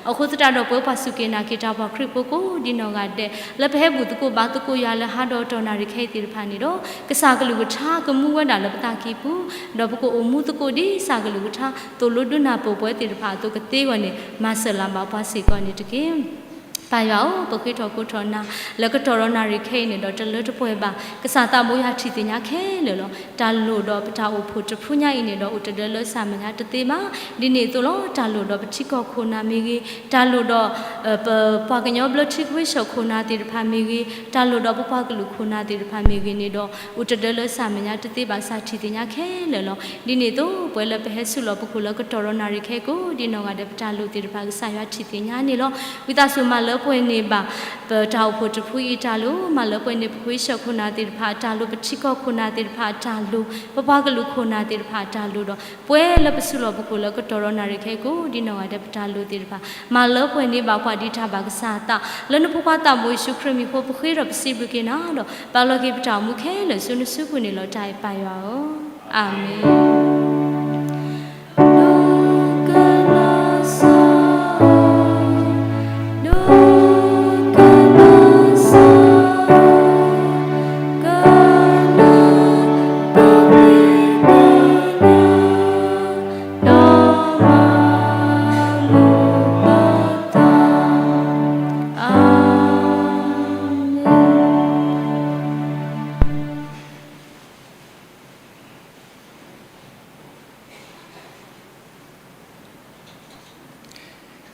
အဃိသတးဒီး ပဝဲပှၤစူၢ်က့ၤနာ်က့ၤတၢ်ပှၤခရံာ်ဖိကိးဒ်နီၢ်ဂၤဒဲး လၢပဟဲဘူၣ်သကိးဘါသကိးယွၤလၢဟးဒီးတီၢ်နၣ်ရံၣ်ခဲအံၤသ့ၣ်တဖၣ်န့ၣ်ဒီး ကစၢ်ကလုၢ်ကထါကမူဝဲဒၣ်လၢပသးကံၢ်ပူၤ, ဒီးပကအိၣ်မူသကိးဒ်ကစၢ်ကလုၢ်ကထါ သိၣ်လိဒုးနၢ်ပၢၢ်ပဝဲသ့ၣ်တဖၣ်အသိးကသ့အဂီၢ်န့ၣ် မၤစၢၤလၢ်ဘၣ်ပှၤစ့ၢ်ကီးန့ၣ်တက့ၢ်. ပၢ်ယွၤဧၢ, ပဃ့ထီၣ်ကိးထီၣ်နၤ လၢကတီၢ်ဒီးနၣ်ရံၣ်ခဲအံၤန့ၣ်ဒီး တလၢတပှဲၤဘၣ်. ကစၢ်သးဘိယွၤထံၣ်သ့ၣ်ညါခဲလၢာ်လီၤ. တၢ်လိၣ်ဒီးပတၢ်အိၣ်ဖှိၣ်တဖုညါအံၤန့ၣ်ဒီး အိၣ်တဒၢလၢစၢ်မဲာ်ညါတသ့ဘၣ်. ဒ်န့ၣ်အသိးလီၤ. တၢ်လိၣ်ဒီးပထံကီၢ်ခိၣ်နၢ်မ့ၢ်ဂ့ၤ, တၢ်လိၣ်ဒီး ပပှၤကညီဘျၢထံခဝ့ၡၢၣ်ခိၣ်နၢ်သ့ၣ်တဖၣ်မ့ၢ်ဂ့ၤ, တၢ်လိၣ်ဒီးပပှၤကလုာ်ခိၣ်နၢ်သ့ၣ်တဖၣ်မ့ၢ်ဂ့ၤန့ၣ်ဒီး အိၣ်တဒၢလၢစၢ်မဲာ်ညါတသ့ဘၣ်ဆၣ် ထံၣ်သ့ၣ်ညါခဲလၢာ်လီၤ. ဒ်န့ၣ်အသိး ပဝဲလၢပဟဲဆူၣ်လီၤပခိၣ်လၢကတီၢ်ဒီးနၣ်ရံၣ်ခဲကိးဒ်နီၢ်ဂၤဒဲး ပတၢ်လိၣ်သ့ၣ်တဖၣ် ကစၢ်ယွၤထံၣ်သ့ၣ်ညါန့ၣ်လီၤ. ဝံသးစူၤမၤလၢပှဲၤန့ၢ်ဘၣ် ပတၢ်အိၣ်ဖှိၣ်တဖုအံၤအတၢ်လိၣ်, မၤလၢပှဲၤန့ၢ်ပခဝ့ၡၢၣ်ခိၣ်နၢ်သ့ၣ်တဖၣ်အတၢ်လိၣ်, ပထံကီၢ်ခိၣ်နၢ်သ့ၣ်တဖၣ်အတၢ်လိၣ်, ပပှၤကလုာ်ခိၣ်နၢ်သ့ၣ်တဖၣ်အတၢ်လိၣ်ဒီး ပဝဲလၢပဆူၣ်လီၤပခိၣ်လၢကတီၢ်ဒီးနၣ်ရံၣ်ခဲကိးဒ်နီၢ်ဂၤဒဲး ပတၢ်လိၣ်သ့ၣ်တဖၣ် မၤလၢပှဲၤန့ၢ်ဘၣ်ပှၤဒ်တၢ်ဘၣ်ကစၢ်အသး လၢနဖိခွါသးဘိယ့ၣ်ၡူးခရံာ်မံၤအဃိ ပဃ့ဒီးပစံးဘျုးက့ၤနၤဒီး ပာ်လီၤက့ၤပတၢ်အိၣ်မူခဲလၢာ်ဆူနစုပူၤန့ၣ်လီၤ. တၢ်အဲၣ်ပၢ်ယွၤဧၢ, အၤမ့ၣ်.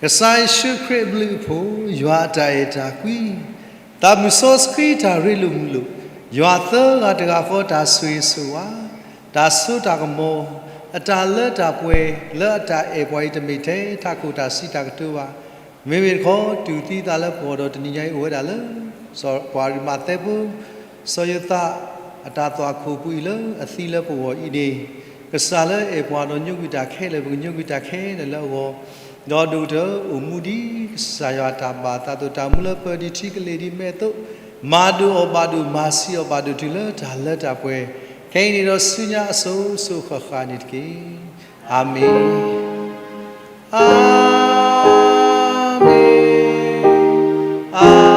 ကစၢ်ယ့ၣ်ၡူးခရံာ်အဘျုးအဖှိၣ်, ယွၤအတၢ်အဲၣ်တၢ်ကွံ, သးမုၣ်စီဆှံတၢ်ရ့လိာ်မုာ်လိာ်, ယွၤသၢဂၤတဂၤဃီတၢ်ဆိၣ်ဂ့ၤဆိၣ်ဝါ, တၢ်စိတၢ်ကမီၤ, အတၢ်လၢတၢ်ပှဲၤ လၢအတၢ်အဲၣ်ပှၤအံၤတမ့ၢ်ထဲတၢ်ခိၣ်တၢ်စံးတၢ်ကတိၤဘၣ်. မ့မ့ၢ်တခီ တူၢ်သံသးလၢပဂီၢ်ဒီးတနံၤညါအံၤအိၣ်ဝဲဒၣ်လၢ စီၤပှၤရံးမးသဲဖိ စီၤယိၤသး အတၢ်သွၣ်ခိၣ်ပူၤအံၤလၢအသံလၢပဂီၢ်အံၤန့ၣ်, ကစၢ်လၢအဲၣ်ပှၤဒီးညိကွံာ်တၢ်ခဲလၢာ် ပကညိကွံာ်တၢ်ခဲလၢာ်လၢအဂီၢ်, ဒီးဒိၣ်ကတၢၢ်အိၣ်မူဒ်ကစၢ်ယွၤအတၢ်ဘၣ်အသးအသိး တၢ်မူလၢပၢၤဒံးထံကလ့ၢ်ဒံးမဲးအသိး, မၤဒိၣ်အီၤဘၣ်ဒိၣ် မၤဆံးအီၤဘၣ်ဒိၣ်တုၤလၢတၢ်လၢတၢ်ပှဲၤ, ခဲအံၤန့ၣ်ဒီးဆူညါအစိၤစိၤဃၣ်ဃၣ်န့ၣ်တက့ၢ်. အၤမ့ၣ်, အၤမ့ၣ်, အၤ